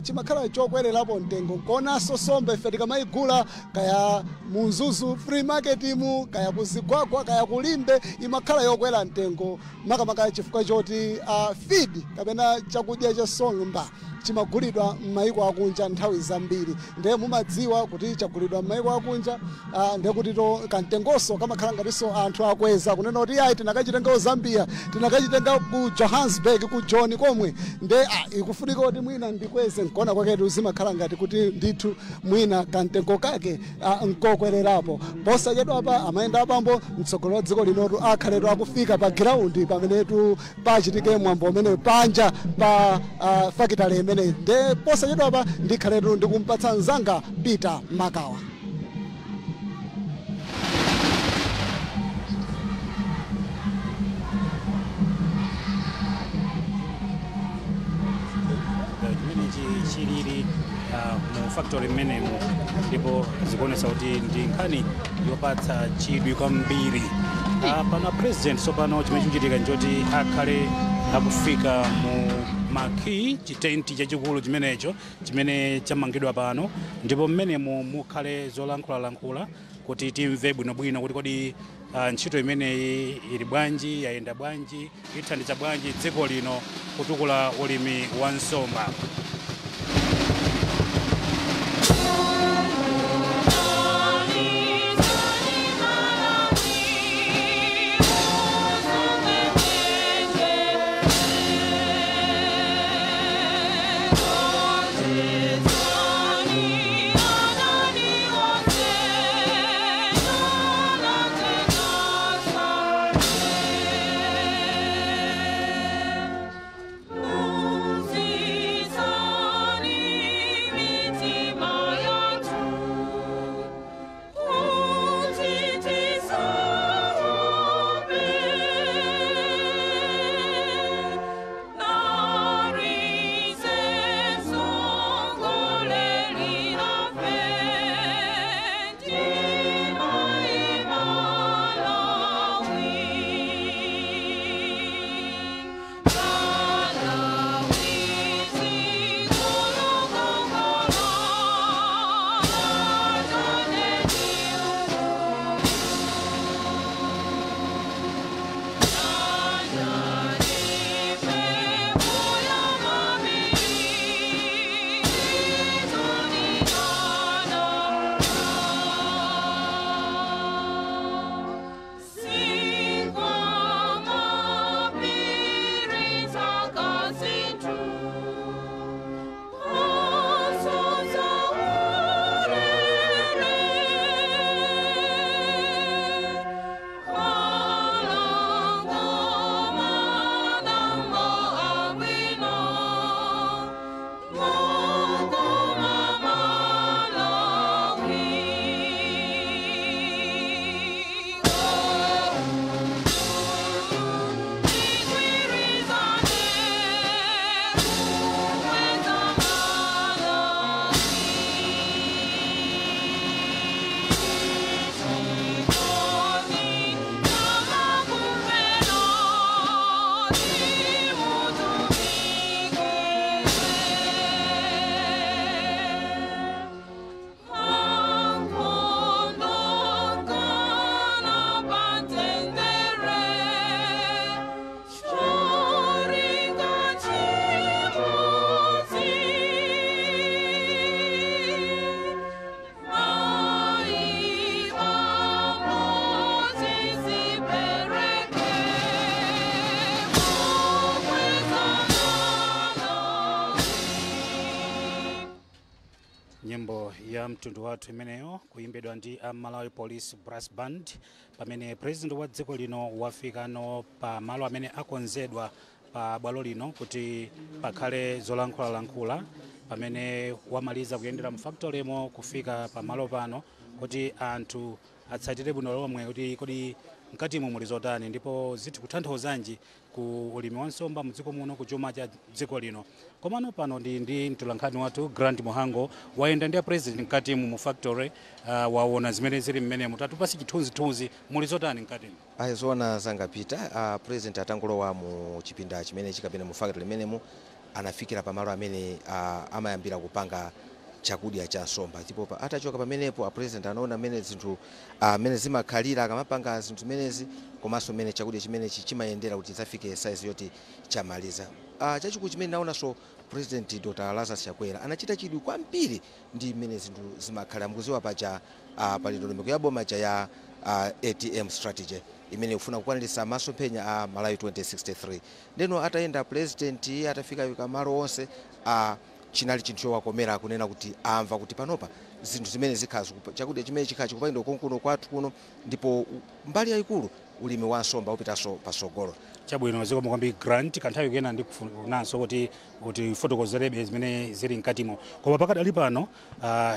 chimakhala chokwererapo mtengo, nkonanso somba ife tikamayigula kaya mu Mzuzu Free Market mu, kaya kuzigwagwa, kaya kulimbe, imakhala yokwera mtengo, makamaka chifukwa choti feed kapena chakudya cha somba chimagulidwa m'mayiko akunja nthawi zambiri. Ndiye mumadziwa kuti chagulidwa m'mayiko akunja, ndiye kuti to kamtengonso kamakhala ngatinso anthu akweza kunena kuti ayi, tinakachitenga ku Zambia, tinakachitenga ku Johannesburg, ku John komwe, nde ikufunika kuti mwina ndikweze. Nkona kwaketu zimakhala ngati kuti ndithu mwina kamtengo kake nkokwererapo. Posachedwapa amayenda abambo, mtsogoleri wa dziko linotu akhaletu akufika pa ground pamenetu pachitike mwambo umene panja pa fakitale imeneyi. Nde posachedwapa ndikhaletu ndikumpatsa mzanga Peter Makawa. Chimenechi chilili mu factory mmenemu, ndipo zikuonesa kuti ndi nkhani yopatsa chidwi kwambiri. Pano president tsopano chimene chikuchitika nchoti akhale akufika mu marquee, chitenti chachikulu chimenecho chimene chamangidwa pano, ndipo mmenemu mukhale zolankhulalankhula kuti timve bwinobwino kuti kodi ntchito imeneyi ili bwanji, yayenda bwanji, ithandiza bwanji dziko lino kutukula ulimi wa nsomba. Muzisa. Mtundu Wathu imeneyo, kuimbidwa ndi a Malawi Police Brass Band, pamene President wa dziko lino wafikano pa malo amene akonzedwa pa bwalo lino kuti pakhale zolankhulalankhula, pamene wamaliza kuyendera mu factorymo kufika pamalo pano kuti anthu atsatire bwino lomwe kuti kodi mkatimo muli zotani ndipo zitha kutanthauzanji ku ulimi wa nsomba mdziko muno, ku chuma cha dziko lino. Komano pano ndi mtolankhani wathu Grant Muhango, wayenda ndi a President mkatimu mu factory, waona zimene zili mmenemo. Tatipatse chithunzithunzi, muli zotani mkatimu? Ayi, zoona zangapita. President atangolowa mu chipinda chimenechi kapena mu factory imenemu, anafikira pamalo amene amayambira kupanga chakudya cha nsomba. Ndipo atachoka pamenepo, a President anaona amene zinthu amene zimakhalira akamapanga zinthu zimenezi, komanso mmene chakudya chimenechi chimayendera kuti chifike size yoti chamaliza. Chachikulu chimene naonanso, President Dr Lazarus Chakwera anachita chidwi kwambiri ndi mmene zinthu zimakhalira. Mukuziwa paja pali ndondomeko ya boma ya ATM strategy imene ikufuna kukwaniritsa masomphenya a Malawi 2063. Ndeno atayenda President, atafika kamalo onse, chinali chinthu chowakomera kunena kuti amva kuti panopa zinthu zimene zikhala chakudya chimene chikhala chikupangidwa konkuno kwathu kuno, ndipo mbali yayikulu ulimi wa nsomba upitanso pasogolo. Chabwino, zikomo kwambiri Grant. Kanthawi kena ndikufunanso kuti utifotokozerebe zimene zili mkatimo, koma pakadali pano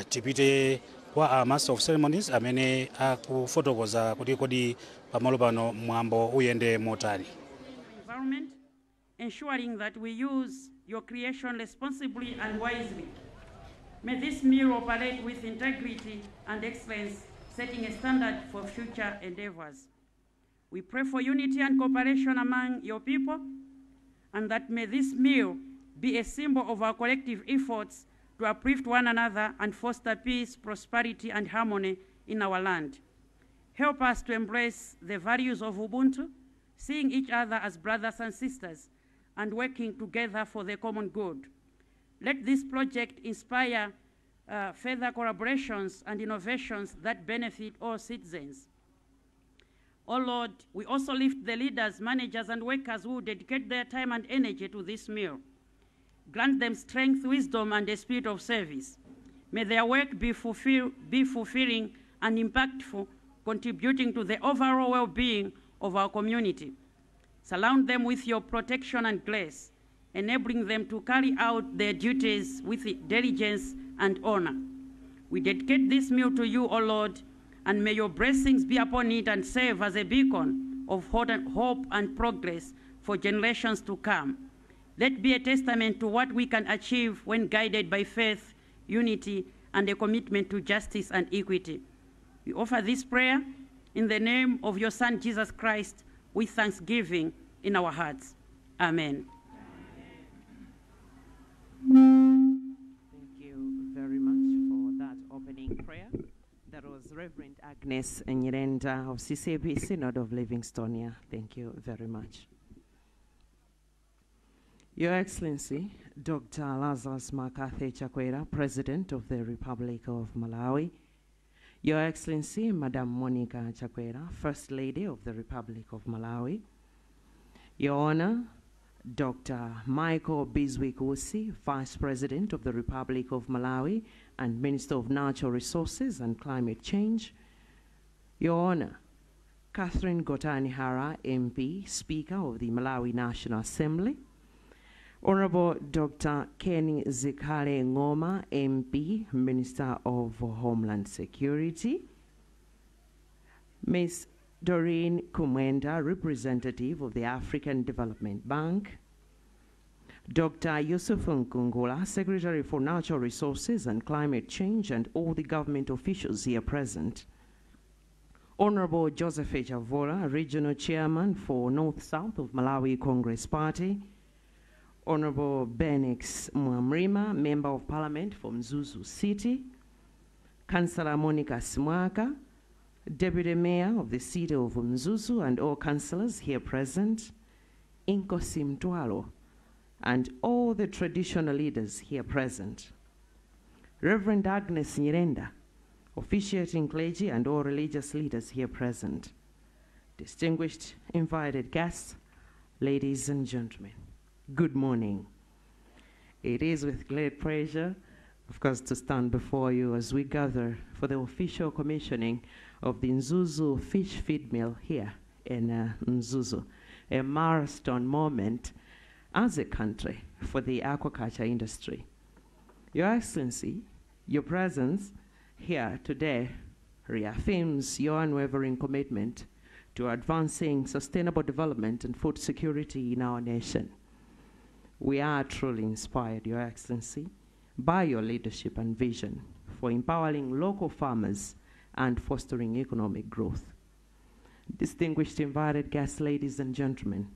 tipite kwa a master of ceremonies amene akufotokoza kuti kodi pamalo pano mwambo uyende motani. Environment, ensuring that we use your creation responsibly and wisely. May this mill operate with integrity and excellence, setting a standard for future endeavors. We pray for unity and cooperation among your people, and that may this mill be a symbol of our collective efforts to uplift one another and foster peace, prosperity, and harmony in our land. Help us to embrace the values of Ubuntu, seeing each other as brothers and sisters, and working together for the common good. Let this project inspire further collaborations and innovations that benefit all citizens. Oh Lord, we also lift the leaders, managers, and workers who dedicate their time and energy to this mill. Grant them strength, wisdom, and a spirit of service. May their work be fulfilling and impactful, contributing to the overall well being of our community. Surround them with your protection and grace, enabling them to carry out their duties with diligence and honor. We dedicate this mill to you, O Lord, and may your blessings be upon it and serve as a beacon of hope and progress for generations to come. Let be a testament to what we can achieve when guided by faith, unity, and a commitment to justice and equity. We offer this prayer in the name of your Son, Jesus Christ, with thanksgiving in our hearts. Amen. Thank you very much for that opening prayer. That was Reverend Agnes Nyirenda of CCAP Synod of Livingstonia. Thank you very much. Your Excellency, Dr. Lazarus McCarthy Chakwera, President of the Republic of Malawi. Your Excellency, Madam Monica Chakwera, First Lady of the Republic of Malawi. Your Honor, Dr. Michael Bizwick Usi, Vice President of the Republic of Malawi and Minister of Natural Resources and Climate Change. Your Honor, Catherine Gotani Hara, MP, Speaker of the Malawi National Assembly. Honorable Dr. Kenny Zikhale Ng'oma, MP, Minister of Homeland Security. Ms. Doreen Kumwenda, representative of the African Development Bank. Dr. Yusuf Nkungula, Secretary for Natural Resources and Climate Change, and all the government officials here present. Honorable Joseph H. Avola, Regional Chairman for North-South of Malawi Congress Party. Honorable Benix Mwamrima, Member of Parliament from Mzuzu City. Councillor Monica Simwaka, Deputy Mayor of the City of Mzuzu, and all councillors here present. Inkosi Mtwalo, and all the traditional leaders here present. Reverend Agnes Nyirenda, officiating clergy, and all religious leaders here present. Distinguished invited guests, ladies and gentlemen, good morning. It is with great pleasure of course, to stand before you as we gather for the official commissioning of the Mzuzu Fish Feed Mill here in Mzuzu, a milestone moment as a country for the aquaculture industry. Your Excellency, your presence here today reaffirms your unwavering commitment to advancing sustainable development and food security in our nation. We are truly inspired, Your Excellency, by your leadership and vision for empowering local farmers and fostering economic growth. Distinguished invited guests, ladies and gentlemen,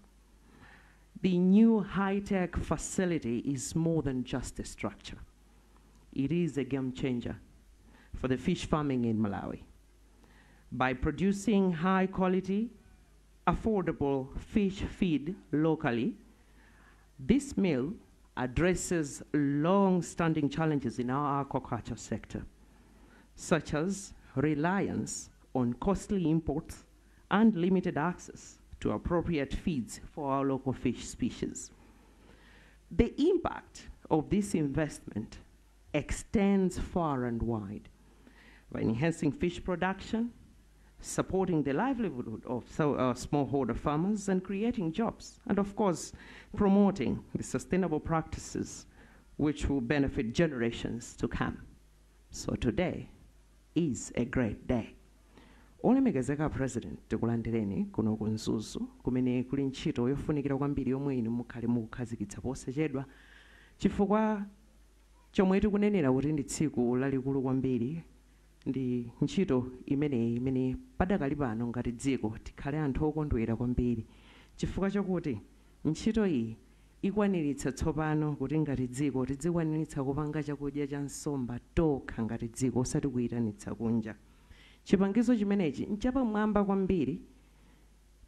the new high-tech facility is more than just a structure. It is a game changer for the fish farming in Malawi. By producing high quality, affordable fish feed locally, this mill addresses long-standing challenges in our aquaculture sector, such as reliance on costly imports and limited access to appropriate feeds for our local fish species. The impact of this investment extends far and wide by enhancing fish production, supporting the livelihood of smallholder farmers, and creating jobs, and of course, promoting the sustainable practices which will benefit generations to come. So today is a great day. Olemekezeka President, tikulandireni kuno ku Mzuzu kumene kuli ntchito yofunikira kwambiri yomwe inu mukhale mukukhazikitsa posachedwa, chifukwa chomwe tikunenera kuti ndi tsiku lalikulu kwambiri ndi ntchito imeneyi imene padakali pano ngati dziko tikhale anthu okondwera kwambiri, chifukwa chakuti ntchito iyi ikwaniritsa tsopano kuti ngati dziko tidzikwaniritsa kupanga chakudya cha nsomba tokha ngati dziko, osati kuyitanitsa kunja. Chipangizo chimenechi nchapamwamba kwambiri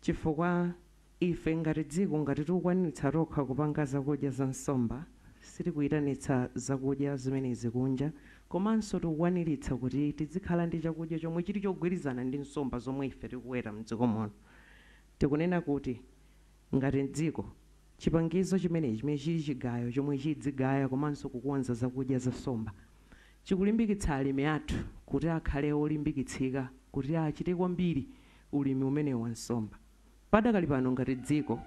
chifukwa ife ngati dziko ngati tikukwaniritsa tokha kupanga zakudya za nsomba, sitikuyitanitsa zakudya zimenezi kunja, komanso tikukwaniritsa kuti tizikhala ndi chakudya chomwe chili chogwirizana ndi nsomba zomwe ife tikuweta mdziko muno. Tikunena kuti ngati dziko chipangizo chimenechi chimene chili chigayo chomwe chidzigaya komanso kukonza zakudya za nsomba chikulimbikitsa alimi athu kuti akhale olimbikitsika kuti achite kwambiri ulimi umene wa nsomba. Padakali pano ngati dziko,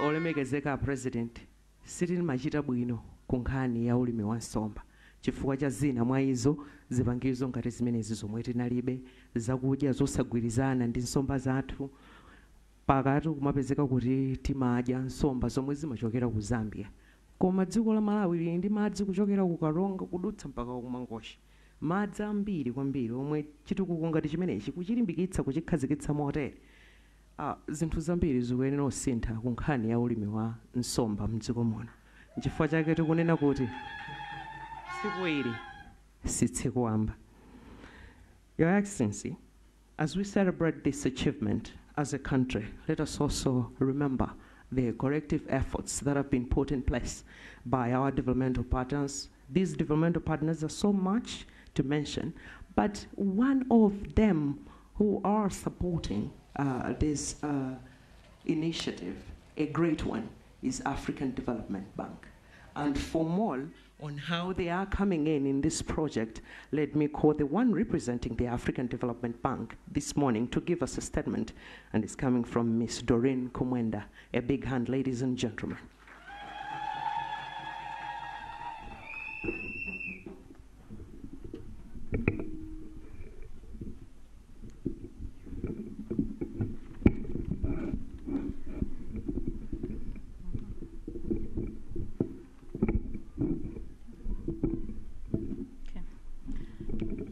olemekezeka President, sitimachita bwino ku nkhani ya ulimi wa nsomba chifukwa cha zina mwa izo zipangizo ngati zimenezi zomwe tinalibe, zakudya zosagwirizana ndi nsomba zathu. Pakati kumapezeka kuti timadya nsomba zomwe zimachokera ku Zambia, koma dziko la Malawi lili ndi madzi kuchokera ku Karonga kudutsa mpaka ku Mangochi, madzi ambiri kwambiri omwe chitukuko ngati chimenechi kuchilimbikitsa kuchikhazikitsa motere. Zinthu zambiri zikuyenera kusintha ku nkhani ya ulimi wa nsomba mdziko muno. Nchifukwa chake tikunena kuti tsiku ili si tsiku wamba. Your Excellency, as we celebrate this achievement as a country, let us also remember the corrective efforts that have been put in place by our developmental partners. These developmental partners are so much to mention, but one of them who are supporting this initiative, a great one, is African Development Bank. And for more on how they are coming in this project, let me call the one representing the African Development Bank this morning to give us a statement, and it's coming from Ms. Doreen Kumwenda. A big hand, ladies and gentlemen.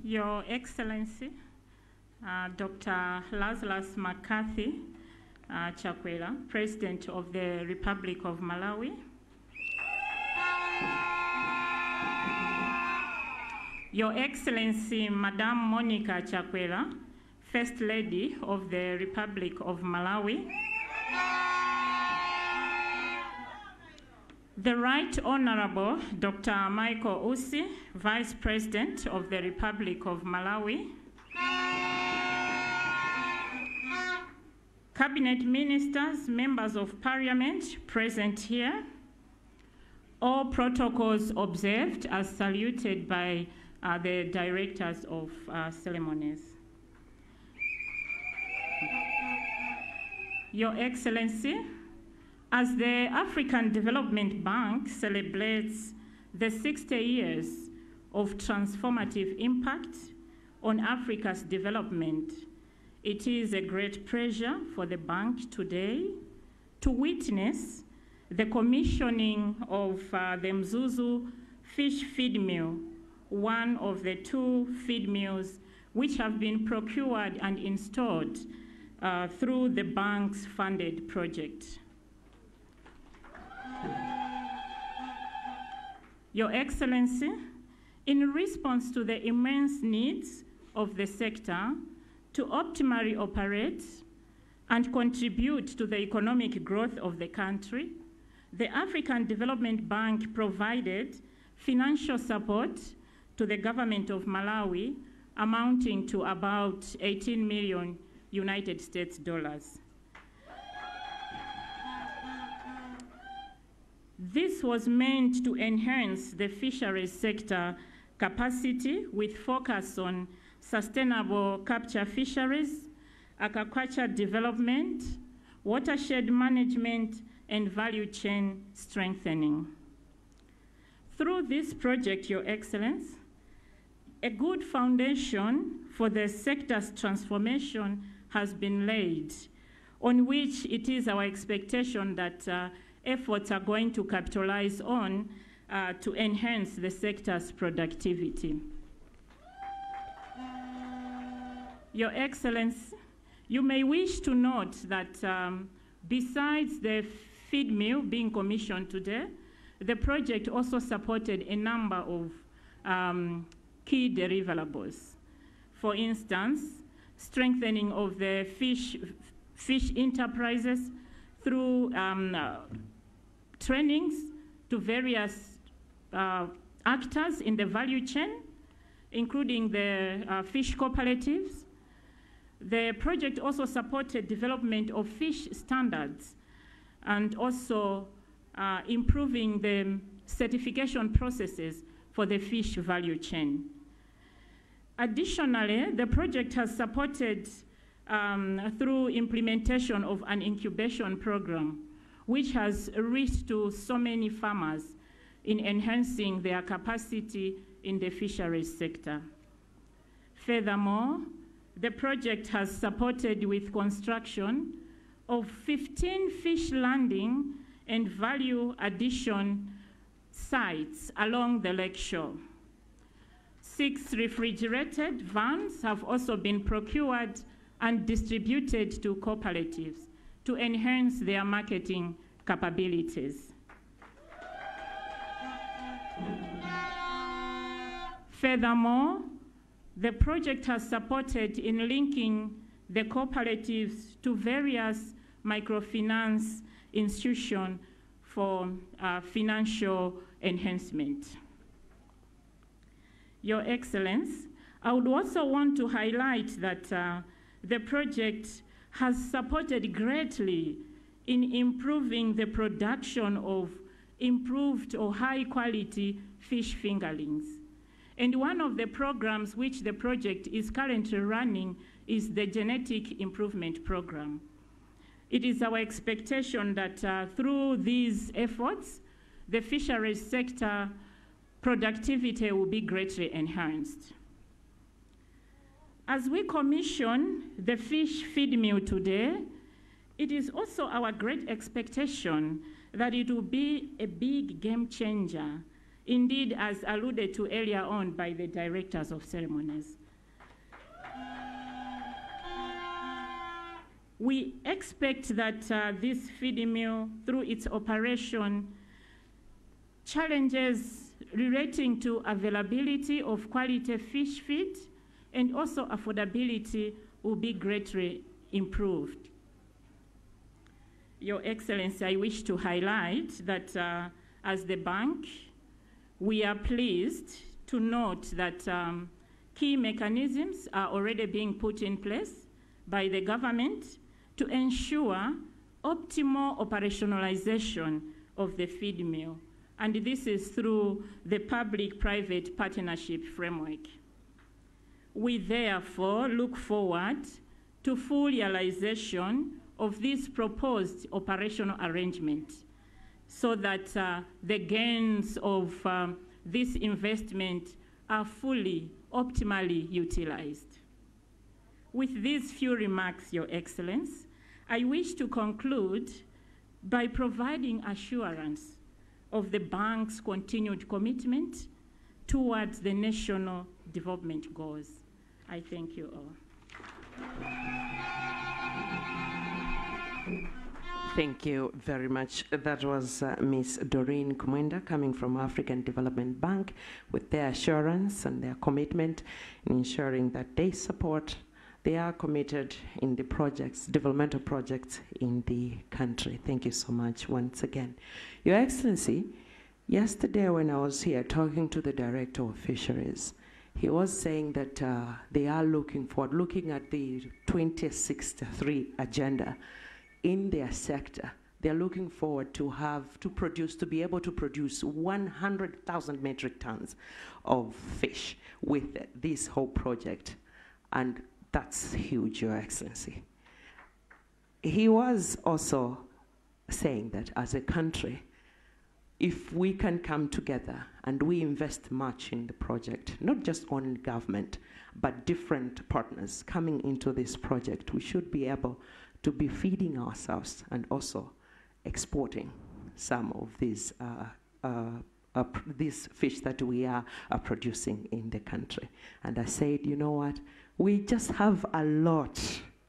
Your Excellency, Dr. Lazarus McCarthy Chakwera, President of the Republic of Malawi. Your Excellency, Madam Monica Chakwera, First Lady of the Republic of Malawi. The Right Honorable Dr. Michael Usi, Vice President of the Republic of Malawi. Cabinet Ministers, Members of Parliament present here, All protocols observed as saluted by the directors of ceremonies. Your Excellency, as the African Development Bank celebrates the 60 years of transformative impact on Africa's development, it is a great pleasure for the bank today to witness the commissioning of the Mzuzu Fish Feed Mill, one of the two feed mills which have been procured and installed through the bank's funded project. Your Excellency, in response to the immense needs of the sector to optimally operate and contribute to the economic growth of the country, the African Development Bank provided financial support to the government of Malawi amounting to about 18 million United States dollars. This was meant to enhance the fisheries sector capacity with focus on sustainable capture fisheries, aquaculture development, watershed management, and value chain strengthening. Through this project, Your Excellency, a good foundation for the sector's transformation has been laid, on which it is our expectation that efforts are going to capitalize on to enhance the sector's productivity. Your Excellency, you may wish to note that besides the feed mill being commissioned today, the project also supported a number of key deliverables. For instance, strengthening of the fish enterprises through trainings to various actors in the value chain, including the fish cooperatives. The project also supported development of fish standards and also improving the certification processes for the fish value chain. Additionally, the project has supported through implementation of an incubation program, which has reached to so many farmers in enhancing their capacity in the fisheries sector. Furthermore, the project has supported with construction of 15 fish landing and value addition sites along the lakeshore. 6 refrigerated vans have also been procured and distributed to cooperatives to enhance their marketing capabilities. Furthermore, the project has supported in linking the cooperatives to various microfinance institutions for financial enhancement. Your Excellency, I would also want to highlight that the project has supported greatly in improving the production of improved or high quality fish fingerlings. And one of the programs which the project is currently running is the Genetic Improvement Program. It is our expectation that through these efforts, the fisheries sector productivity will be greatly enhanced. As we commission the fish feed mill today, it is also our great expectation that it will be a big game changer, indeed, as alluded to earlier on by the directors of ceremonies. We expect that this feed mill, through its operation, challenges relating to availability of quality fish feed and also affordability will be greatly improved. Your Excellency, I wish to highlight that as the bank, we are pleased to note that key mechanisms are already being put in place by the government to ensure optimal operationalization of the feed mill And this is through the public-private partnership framework. We therefore look forward to full realization of this proposed operational arrangement so that the gains of this investment are fully, optimally utilized. With these few remarks, Your Excellency, I wish to conclude by providing assurance of the bank's continued commitment towards the national development goals. I thank you all. Thank you very much. That was Ms. Doreen Kumwenda coming from African Development Bank with their assurance and their commitment in ensuring that they support, they are committed in the projects, developmental projects in the country. Thank you so much once again. Your Excellency, yesterday when I was here talking to the Director of Fisheries, he was saying that they are looking forward, looking at the 2063 agenda in their sector. They're looking forward to have to produce, to be able to produce 100,000 metric tons of fish with this whole project. And that's huge, Your Excellency. He was also saying that as a country, if we can come together and we invest much in the project, not just on government, but different partners coming into this project, we should be able to be feeding ourselves and also exporting some of these fish that we are producing in the country. And I said, you know what? We just have a lot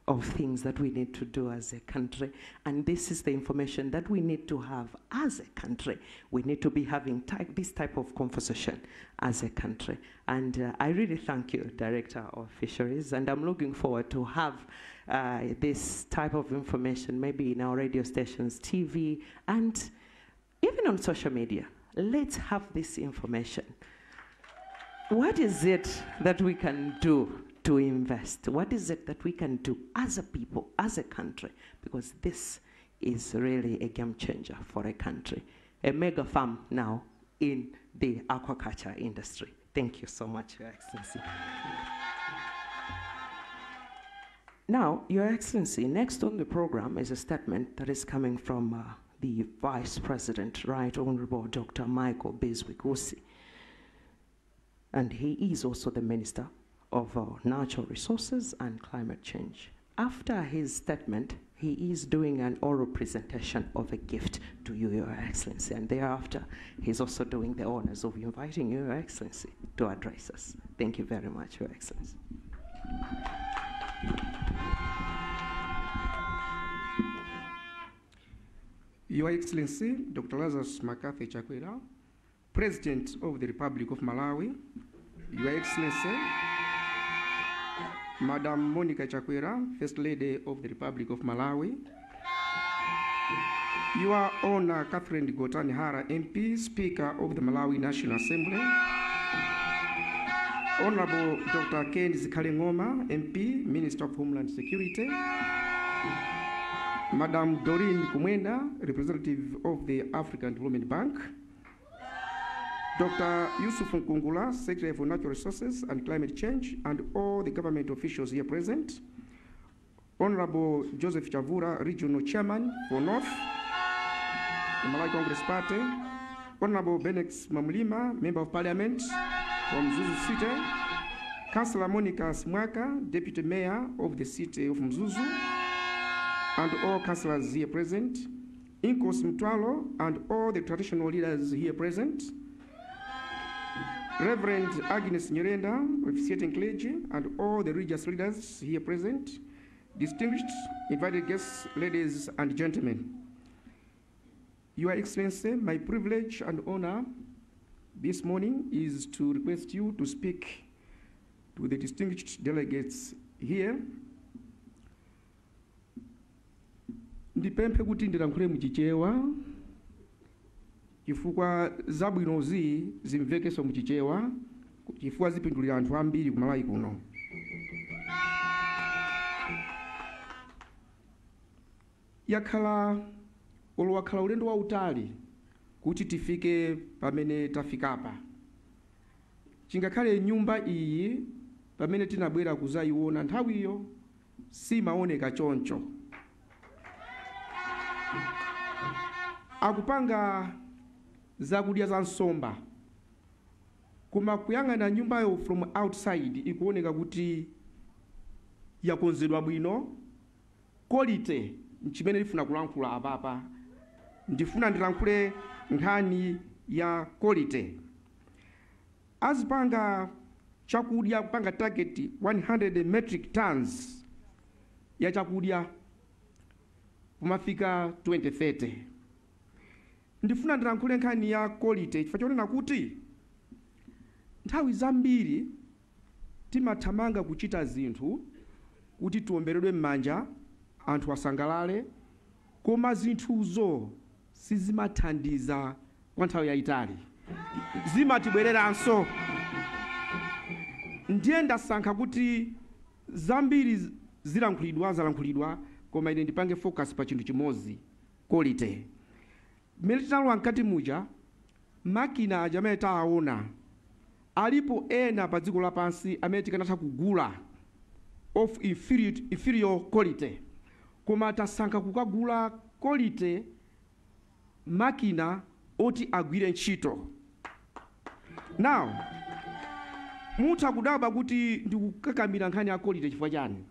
of things that we need to do as a country, and this is the information that we need to have as a country. We need to be having this type of conversation as a country. And I really thank you, Director of Fisheries, and I'm looking forward to have this type of information maybe in our radio stations, TV, and even on social media. Let's have this information. What is it that we can do to invest? What is it that we can do as a people, as a country? Because this is really a game changer for a country. A mega farm now in the aquaculture industry. Thank you so much, Your Excellency. Now, Your Excellency, next on the program is a statement that is coming from the Vice President, Right Honorable Dr. Michael Bizwick Usi. And he is also the Minister of Natural Resources and Climate Change. After his statement, he is doing an oral presentation of a gift to you, Your Excellency, and thereafter, he's also doing the honors of inviting you, Your Excellency, to address us. Thank you very much, Your Excellency. Your Excellency, Dr. Lazarus McCarthy Chakwera, President of the Republic of Malawi, Your Excellency, Madam Monica Chakwera, First Lady of the Republic of Malawi, Your Honor Catherine Gotani Hara, MP, Speaker of the Malawi National Assembly, Honorable Dr. Ken Zikhale Ng'oma, MP, Minister of Homeland Security, Madam Doreen Kumwenda, representative of the African Development Bank, Dr. Yusuf Nkungula, Secretary for Natural Resources and Climate Change, and all the government officials here present, Honorable Joseph Chavura, Regional Chairman for North, the Malawi Congress Party, Honorable Benex Mamulima, Member of Parliament from Mzuzu City, Councillor Monica Simwaka, Deputy Mayor of the City of Mzuzu, and all councillors here present, Inkosi Mtwalo, and all the traditional leaders here present, Reverend Agnes Nyirenda, officiating clergy, and all the religious leaders here present, distinguished invited guests, ladies and gentlemen. Your Excellency, my privilege and honor this morning is to request you to speak to the distinguished delegates here. Ndipemphe kuti ndilankhule muchichewa chifukwa zabwinozi zimvekenso muchichewa chifukwa zipindulira anthu ambiri ku Malawi kuno. Yakhala ulowakhala ulendo wautali Kuti tifike pamene tafikapa, chingakhale nyumba iyi pamene tinabwera kuzayiona nthawiyo simaoneka choncho. Akupanga zakudya za nsomba, koma kuyang'ana nyumbayo from outside ikuoneka kuti yakonzedwa bwino. Quality nchimene ndifuna kulankhula apapa. Ndifuna ndilankhule nkhani ya quality. Azipanga chakudya, kupanga target 100 metric tons ya chakudya pomafika 2030. Ndifuna ndilankhule nkhani ya quality chifukwa chonena kuti nthawi zambiri timathamanga kuchita zinthu kuti tiwomberedwe m'manja, anthu asangalale, koma zinthuzo sizimathandiza kwa nthawi yayitali, zimatibwereranso. Ndiye ndasankha kuti zambiri zilankhulidwa, zalankhulidwa, koma ine ndipange focus pa chinthu chimodzi, quality. Mmene tinalowa mkati muja, makina aja amene tawaona, alipo ena pa dziko lapansi amene tikanatha kugula of inferior quality, koma tasankha kukagula quality makina oti agwire ntchito. Now mutha kudabwa kuti ndikukakamira nkhani ya quality chifukwa chani.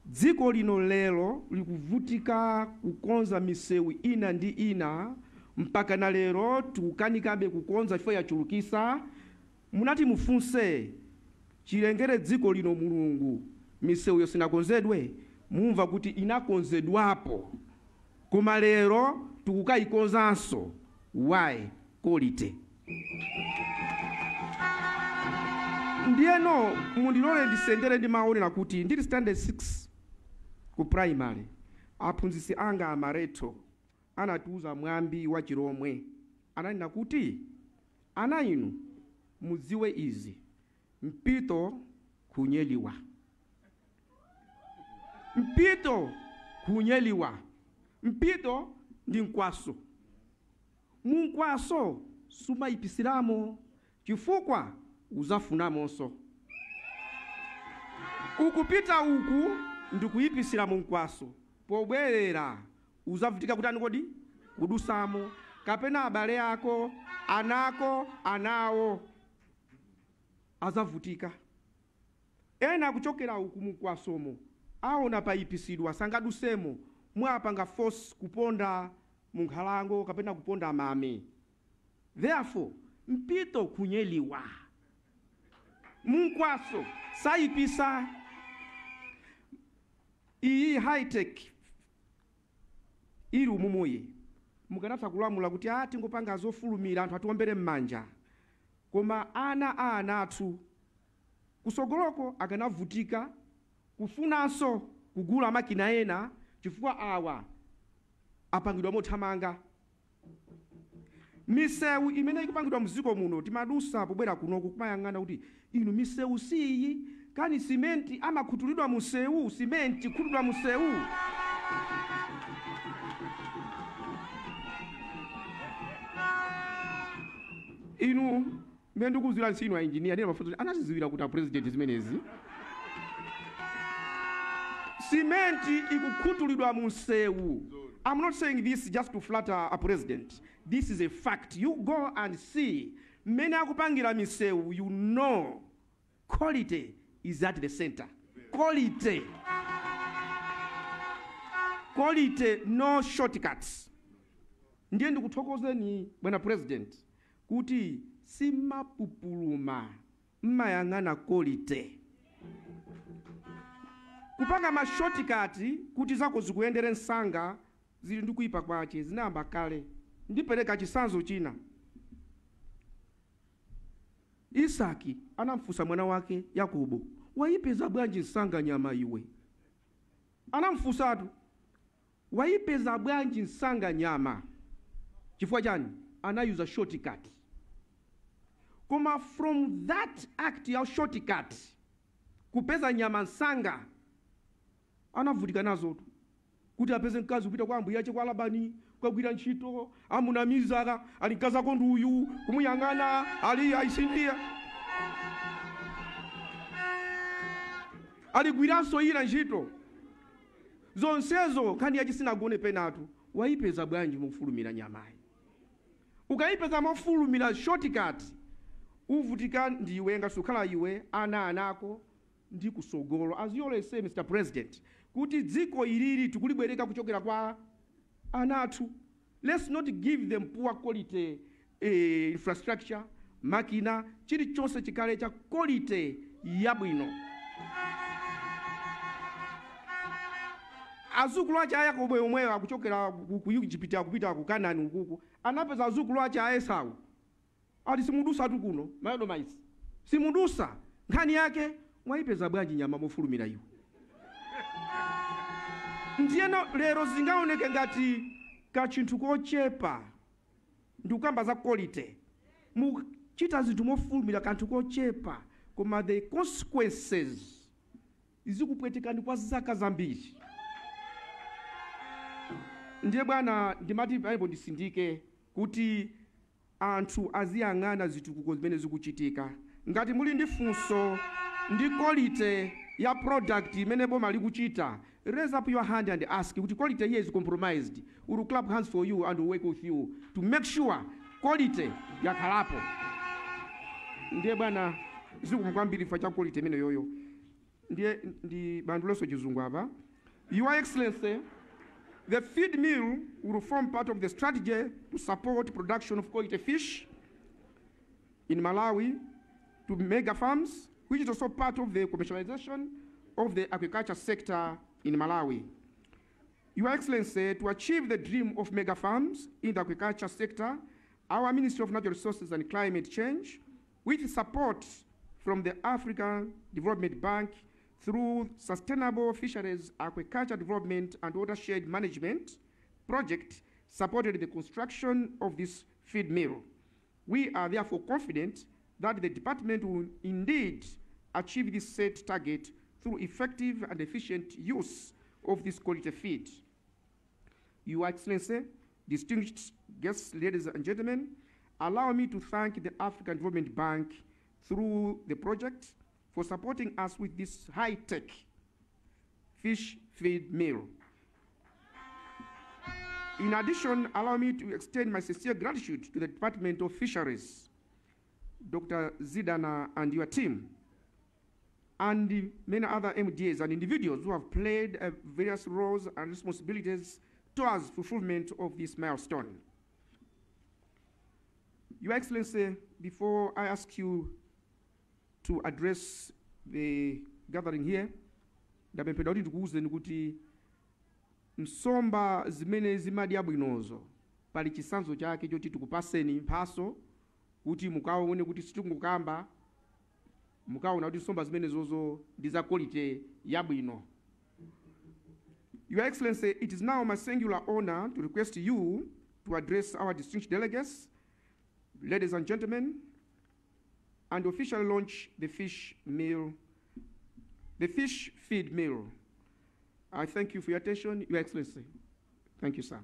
Dziko lino lero likuvutika kukonza misewu ina ndi ina, mpaka na lero tikukanikabe kukonza chifukwa yachulukisa. Munati mufunse chilengere dziko lino Mulungu misewu yosinakonzedwe, mumva kuti inakonzedwapo, koma lero tikukayikonzanso. Why? Quality. Ndiyeno mundilole ndisendere ndi maonera kuti ndili standard 6 ku primary, aphunzitsi anga amareto anatiuza mwambi wa Chiromwe. Ananena kuti, "Ana inu, mudziwe izi: mpito kunyeliwa, mpito kunyeliwa." Mpito ndi mkwaso. Munkwaso sumayipisiramo chifukwa uzafunamonso. Ukupita uku ndikuyipisira munkwaso, pobwerera uzavutika kutani kodi? Kudusamo, kapena abale ako, anako, anawo azavutika. Ena kuchokera uku munkwasomo aona payipisidwa, sangadusemo, mwapanga force kuponda munkhalango kapena kuponda mame. Therefore mpito kunyeliwa, munkwaso sayipisa. Iyi high tech ili umumuyi, mukanatha kulamula kuti a tingopanga zofulumira, anthu atiwombere m'manja, koma ana a ana athu kusogoloko akanavutika kufunanso kugula makina ena chifukwa awa apangidwa mothamanga. Misewu imene ikupangidwa mdziko muno, timadusa pobwera kunoku kumayang'ana kuti inu, misewu siyi kani? Simenti amakhutulidwa musewu, simenti khutulidwa musewu. Inu mmene ndikuwuzira nsinu a engineer, ndiye mafunso anaziziwira kuti a president zimenezi, simenti ikukhutulidwa munsewu. I'm not saying this just to flatter a president. This is a fact. You go and see mmene akupangira misewu, you know quality is at the center. Quality, quality, no shortcuts. Ndiye ndikuthokozeni bwana president kuti simapupuluma, mmayang'ana quality. Kupanga ma shortcut kuti zako zikuyendere msanga zili ndi kuyipa kwache, zinayamba kale. Ndipereka chitsanzo china. Isaki anamfunsa mwana wake Yakobo, "Wayipeza bwanji msanga nyama iwe?" Anamfunsatu, "Wayipeza bwanji msanga nyama?" Chifukwa chani? Anayuza shortcut. Koma from that act ya shortcut kupeza nyama msanga, anavutika nazotu kuti apeze mkazi, kupita kwa ambuye ache kwa Labani. Kukagwira ntchito, amunamizaka ali mkazako ndi uyu, kumuyang'ana ali ayisindiya, aligwiranso ina ntchito zonsezo. Nkhani yachisinagone penatu, wayipeza bwanji mofulumira nyamayi? Ukayipeza mofulumira, shortcut, uvutika ndiwe, ngasukhala iwe, ana anako ndi kusogolo. As you always say, Mr President, kuti dziko ilili tikulibwereka kuchokera kwa ana athu. Let's not give them poor quality infrastructure, makina, chilichonse chikhale cha quality yabwino. Azukulu ache a Yakobo omweyo akuchokera ku Egypt akupita ku Kanani ukuku, anapeza azukulu ache a Esau ati, "Simudusa tu kuno, Maedomites, simudusa." Nkhani yake, mwayipeza bwanji nyama mofulumira iwe? Ndiyeno lero zingaoneke ngati kachinthu kochepa, ndikukamba za quality. Muchita zinthu mofulumira, kanthu kochepa, koma the consequences zikupwetekani kwa zaka zambiri. Ndiye bwana, ndimati pamenepo ndisindike kuti anthu aziyang'ana zitukuko zimene zikuchitika. Ngati muli ndi funso ndi quality ya product imene boma likuchita, raise up your hand and ask kuti quality here is compromised. We will clap hands for you and work with you to make sure quality yakhalapo. Ndiye bwana, zikomo kwambiri fa cha quality imene yoyo. Ndiye ndi bandulenso Chizungu apa. Your Excellency, the feed mill will form part of the strategy to support production of quality fish in Malawi to mega farms, which is also part of the commercialization of the agriculture sector in Malawi. Your Excellency, to achieve the dream of mega farms in the agriculture sector, our Ministry of Natural Resources and Climate Change, with support from the African Development Bank through Sustainable Fisheries, Aquaculture Development and Watershed Management Project, supported the construction of this feed mill. We are therefore confident that the department will indeed achieve this set target through effective and efficient use of this quality feed. Your Excellency, distinguished guests, ladies and gentlemen, allow me to thank the African Development Bank through the project for supporting us with this high-tech fish feed mill. In addition, allow me to extend my sincere gratitude to the Department of Fisheries, Dr. Zidana and your team, and the many other MDAs and individuals who have played various roles and responsibilities towards fulfillment of this milestone. Your Excellency, before I ask you to address the gathering here, ndapemphedwa kuti ndikuwuzeni kuti nsomba zimene zimadya bwinozo pali chitsanzo chake choti tikupaseni mphaso kuti mukaone kuti sitikungokamba, mukaona kuti nsomba zimenezozo ndi za quality yabwino. Your Excellency, it is now my singular honor to request you to address our distinguished delegates, ladies and gentlemen, and officially launch the fish mill, the fish feed mill. I thank you for your attention, Your Excellency. Thank you, sir.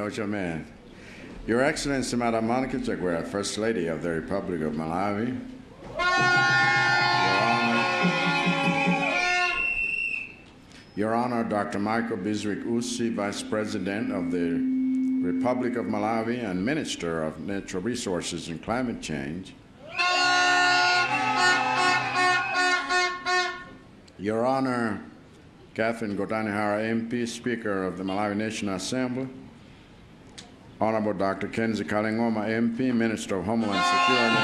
Ochame. Your Excellency, Madam Monica Chakwera, First Lady of the Republic of Malawi. Your Honor, Dr. Michael Bizwick Usi, Vice President of the Republic of Malawi and Minister of Natural Resources and Climate Change. Your Honor, Catherine Gotani Hara, MP, Speaker of the Malawi National Assembly. Honorable Dr. Ken Zikhale Ng'oma, MP, Minister of Homeland Security.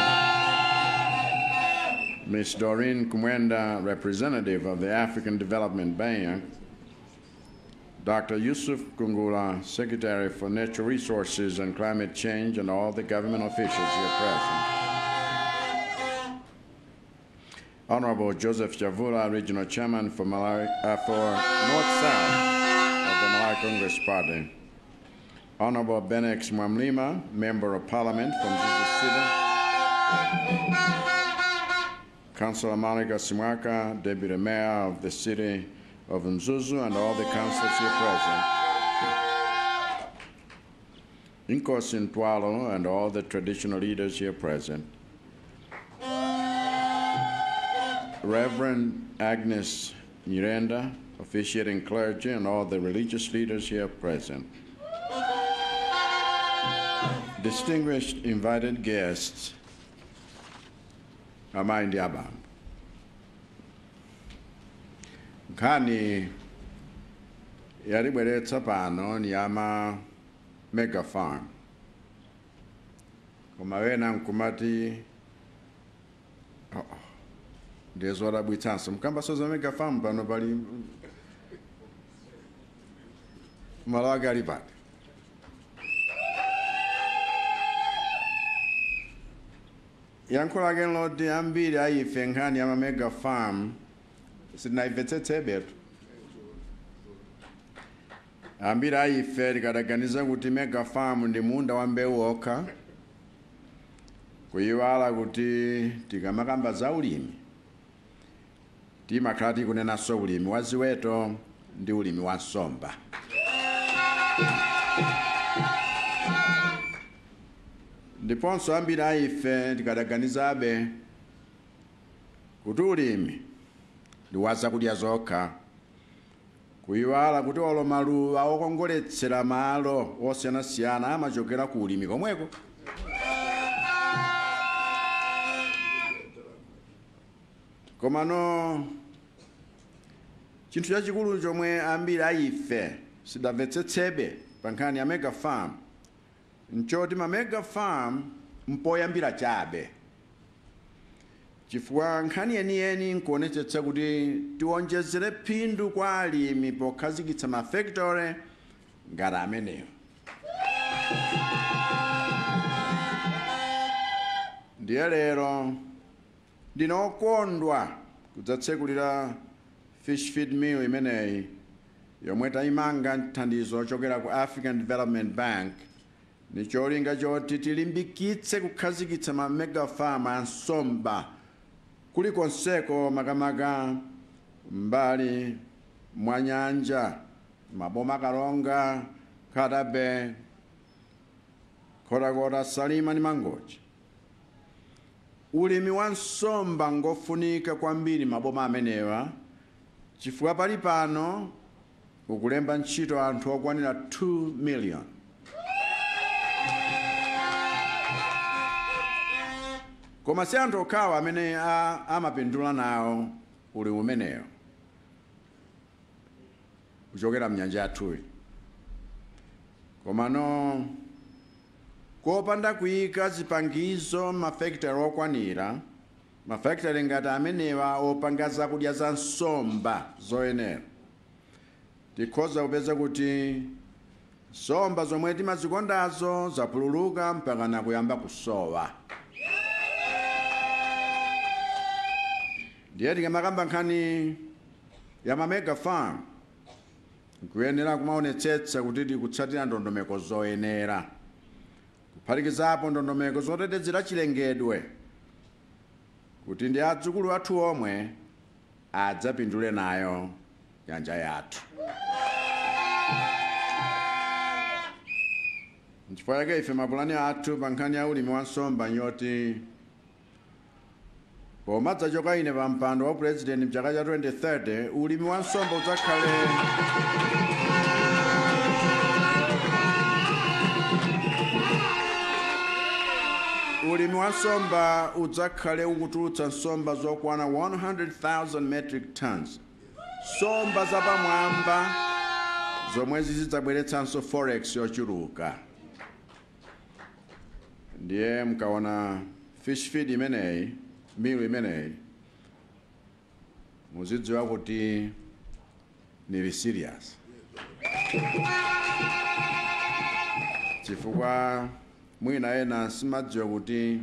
Ms. Doreen Kumwenda, representative of the African Development Bank. Dr. Yusuf Kungula, Secretary for Natural Resources and Climate Change, and all the government officials here present. Honorable Joseph Chavula, Regional Chairman for Malawi, for North-South of the Malawi Congress Party. Honorable Bennex Mwamlima, Member of Parliament from Mzuzu City. Councillor Monica Simwaka, Deputy Mayor of the City of Mzuzu, and all the councillors here present. Inkosi Ntwalo and all the traditional leaders here present. Reverend Agnes Nyirenda, officiating clergy, and all the religious leaders here present. Distinguished invited guests, amayi ndi abambo. Nkhani yatibweretsa pano ni ama mega farm. Koma wena nkumati oh, ndiye zodabwitsanso mkambaso za mega farm pano pali malo ake ali pati. Yankho lake loti ambiri aife nkhani ya mega farm sitinayimvetsetsebetu. Ambiri aife tikadaganiza kuti mega farm ndi munda wa mbewu okha, kuyiwala kuti tikamakamba za ulimi timakhala tikunenanso ulimi wa ziweto ndi ulimi wa nsomba. Ndiponso ambiri aife tikadaganizabe kuti ulimi ndi wa zakudya zokha, kuyiwala kuti olo maluwa okongoletsera malo osiyanasiyana amachokera ku ulimi komweko. Komano chinthu chachikulu chomwe ambiri aife sidamvetsetsebe pa nkhani ya mega farm nchoti ma mega farm mpoyambira chabe, chifukwa nkhani yeniyeni nkuonetsetsa kuti tionjezere phindu kwa alimi pokhazikitsa ma factory ngati amenewo. Ndiye lero ndinokondwa kudzatsekulira fish feed mill imeneyi yomwe tayimanga nthandizo ochokera ku African Development Bank ni cholinga choti tilimbikitse kukhazikitsa ma mega farm a nsomba kulikonseko, makamaka mbali mwa nyanja, maboma Karonga, Katabe, Nkhotakota, Salima ndi Mangochi. Ulimi wa nsomba ngofunika kwambiri maboma amenewa chifukwa pali pano ukulemba ntchito anthu okwanira 2 million. Koma si anthu okhawa amene amapindula nawo ulimi umenewo kuchokera mnyanja yathuyi, komano kopanda kuyika zipangizo mafactory okwanira, mafactory ngati amenewa opanga zakudya za nsomba zoyenera, tikhoza kupeza kuti nsomba zomwe timazikondazo zapululuka mpaka nakuyamba kusowa. Ndiye tikamakamba nkhani ya ma mega farm nkuyenera kumaonetsetsa kuti tikutsatira ndondomeko zoyenera, kuphatikizapo ndondomeko zotetezera chilengedwe kuti ndi adzukulu athu omwe adzapindule nayo nyanja yathu. Nchifukwa chake ife mapulani athu pa nkhani ya ulimi wa nsomba nyoti pomadzachoka ine pa mpando wa president mchaka cha 2030, ulimi wa nsomba udzakhale ulimi wa nsomba udzakhale ukutulutsa nsomba zokwana 100,000 metric tons, nsomba zapamwamba zomwe zizidzabweretsanso forex yochuluka. Ndiye mkaona fish feed imeneyi, mill imeneyi, muzidziwa kuti nili serious, chifukwa mwina ena simadziwa kuti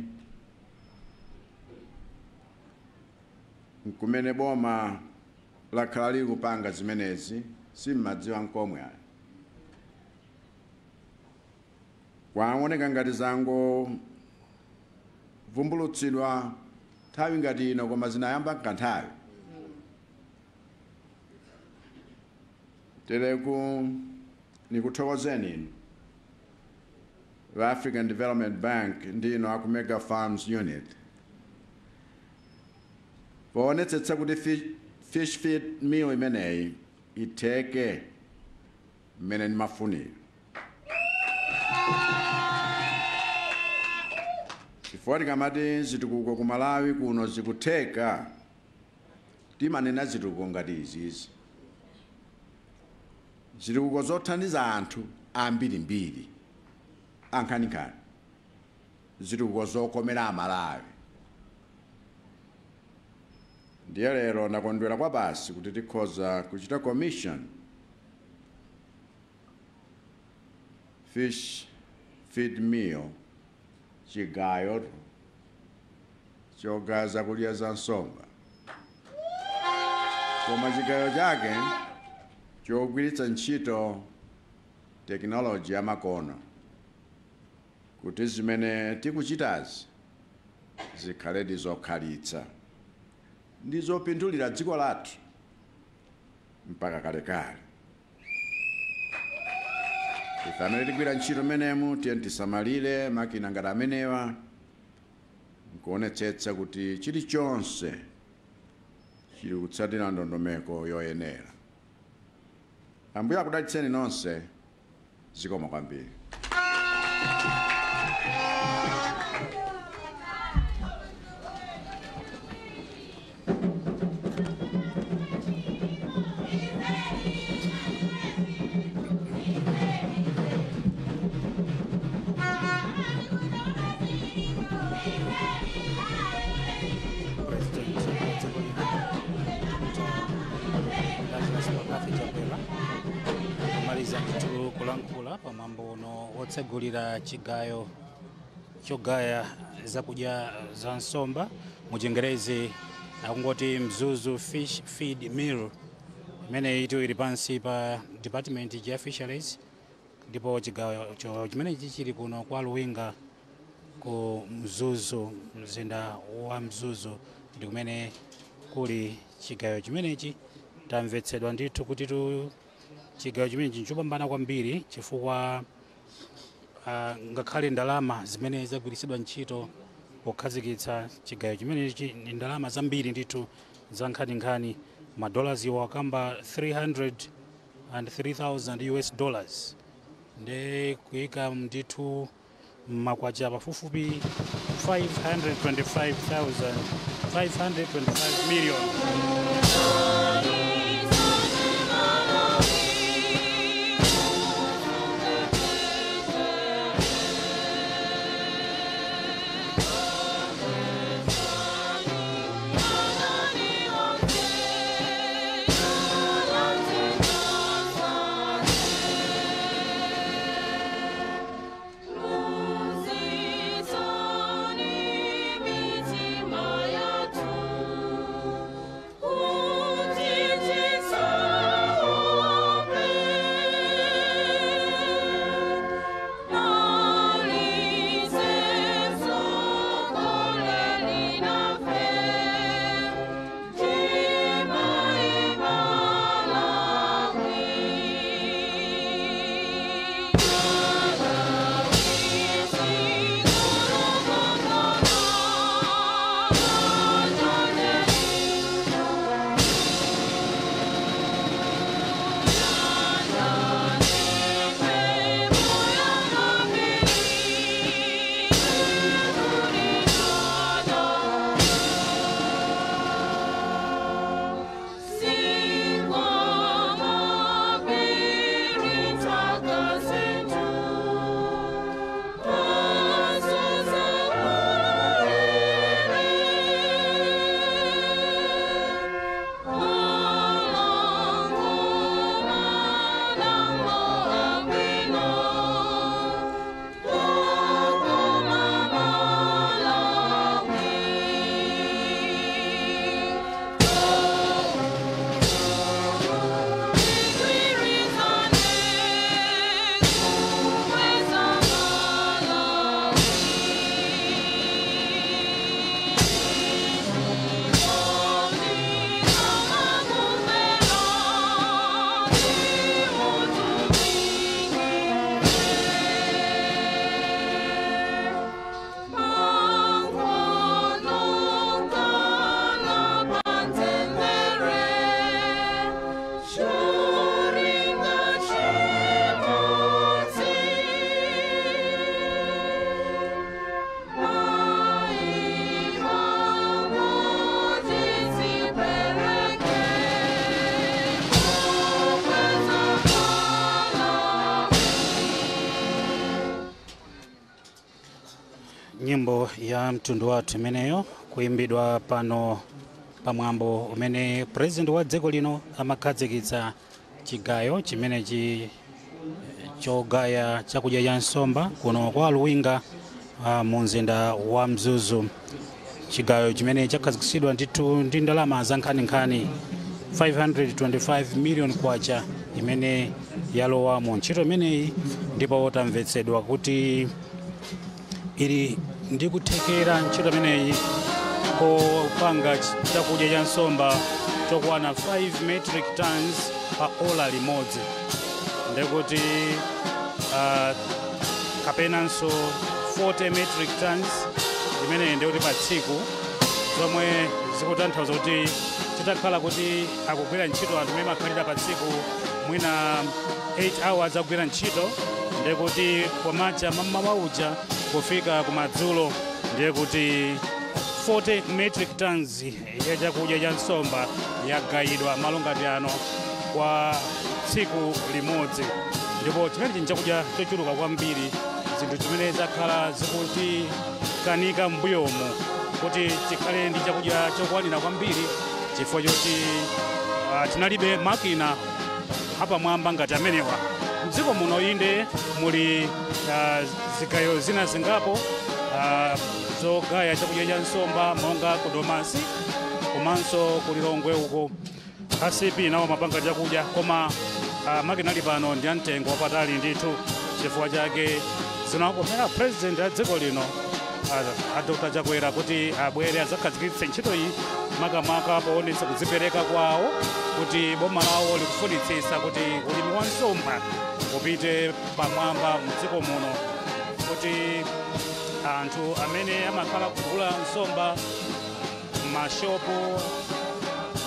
nkumene boma lakhala lili kupanga zimenezi, simmadziwa nkomwe ayi. Kwaoneka ngati zangovumbulutsidwa nthawi ngati ino, koma zinayamba nkanthawi. Tereku nikuthokozeni inu la African Development Bank ndino aku Mega Farms Unit poonetsetsa kuti fish feed mill imeneyi itheke mmene ndimafunira, chifukwa tikamati zitukuko ku Malawi kuno zikutheka, timanena zitukuko ngati izizi, zitukuko zothandiza anthu ambirimbiri ankhaninkhani, zitukuko zokomera Amalawi. Ndiye lero ndakondwera kwa basi kuti tikhoza kuchita commission fish feed mill, chigayo chogaya zakudya za nsomba, koma chigayo chake chogwiritsa ntchito tekinoloji yamakono kuti zimene tikuchitazi zikhaledi zokhalitsa ndi zopindulira dziko lathu mpaka kalekale. Ife amene tigwira ntchito menemu tiye tisamalire makina ngati amenewa nkuonetsetsa kuti chilichonse chili kutsatira ndondomeko yoyenera. Ambuye akudalitseni nonse, zikomo kwambiri. President wa dziko lino Lazarus McCarthy Chakwera kumaliza ndithu kulankhula pamwambo uno wotsegulira chigayo chogaya zakudya za nsomba, mu Chingerezi akungoti Mzuzu Fish Feed Mill, imene itu ili pansi pa Department ya Fisheries, ndipo chigayo chimenechi chili kuno kwa Luwinga ku Mzuzu, mzinda wa Mzuzu ndi kumene kuli chigayo chimenechi. Tamvetsedwa ndithu kuti tu chigayo chimenechi nchopambana kwambiri, chifukwa ngakhale ndalama zimene zagwiritsidwa ntchito pokhazikitsa chigayo chimenechi ni ndalama zambiri ndithu za nkhaninkhani, madollars iwo akamba 303,000 US dollars, ndi kuyika ndithu makwacha pafupifupi 525,000 525 million. Kuti Nyimbo ya mtundu wathu imeneyo, kuimbidwa pano pamwambo umene President wa dziko lino amakhazikitsa chigayo chimenechi chogaya chakudya cha nsomba kuno kwa Luwinga, mu mzinda wa Mzuzu. Chigayo chimene chakhazikitsidwa ndithu ndi ndalama za nkhaninkhani, 525 million kwacha imene yalowa mu ntchito imeneyi, ndipo tamvetsedwa kuti ili ndi kuthekera ntchito imeneyi kopanga chakudya cha nsomba chokwana 5 metric tons pa ola limodzi, ndekuti kapenanso 40 metric tons imeneyi, ndikuti pa tsiku, zomwe zikutanthauza kuti titakhala kuti akugwira ntchito anthu amene makhalira pa tsiku mwina 8 hours akugwira ntchito, ndekuti kwamacha mammawa uja kufika kumadzulo, ndiye kuti 40 metric tons ya chakudya cha nsomba yagayidwa malo ngati ano kwa tsiku limodzi. Ndipo chimenechi nchakudya chochuluka kwambiri, zinthu zimene zakhala zikutikanika m'mbuyomu kuti tikhale ndi chakudya chokwanira kwambiri chifukwa choti tinalibe makina apamwamba ngati amenewa mdziko muno. Inde, muli zigayo zina zingapo zogaya chakudya cha nsomba, monga ku Domasi komanso ku Lilongwe uko, ACP nawo mapanga chakudya, koma makina ali pano ndi amtengo wapatali ndithu. Chifukwa chake zinakomera President a dziko lino a Dr. Chakwera kuti abwere adzakhazikitse ntchito iyi, makamaka poonetsa kudzipereka kwawo kuti boma lawo likufunitsitsa kuti ulimi wa nsomba upite pamwamba mdziko muno, kuti anthu amene amakhala kugula nsomba m'mashopu,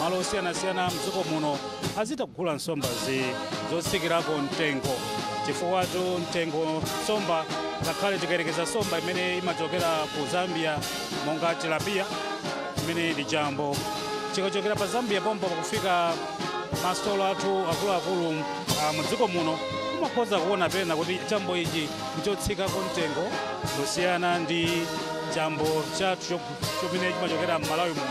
malo osiyanasiyana mdziko muno, azitha kugula nsomba zotsikirako mtengo, chifukwa mtengo nsomba, ngakhale tikayerekeza nsomba imene imachokera ku Zambia monga tilapia imene ndi jambo, chikachokera pa Zambia pompo pakufika masitolo athu akuluakulu mudziko muno, umakhoza kuona pena kuti chambo ichi nchotsikako mtengo kusiyana ndi chambo chathu chomene chimachokera m'Malawi muno.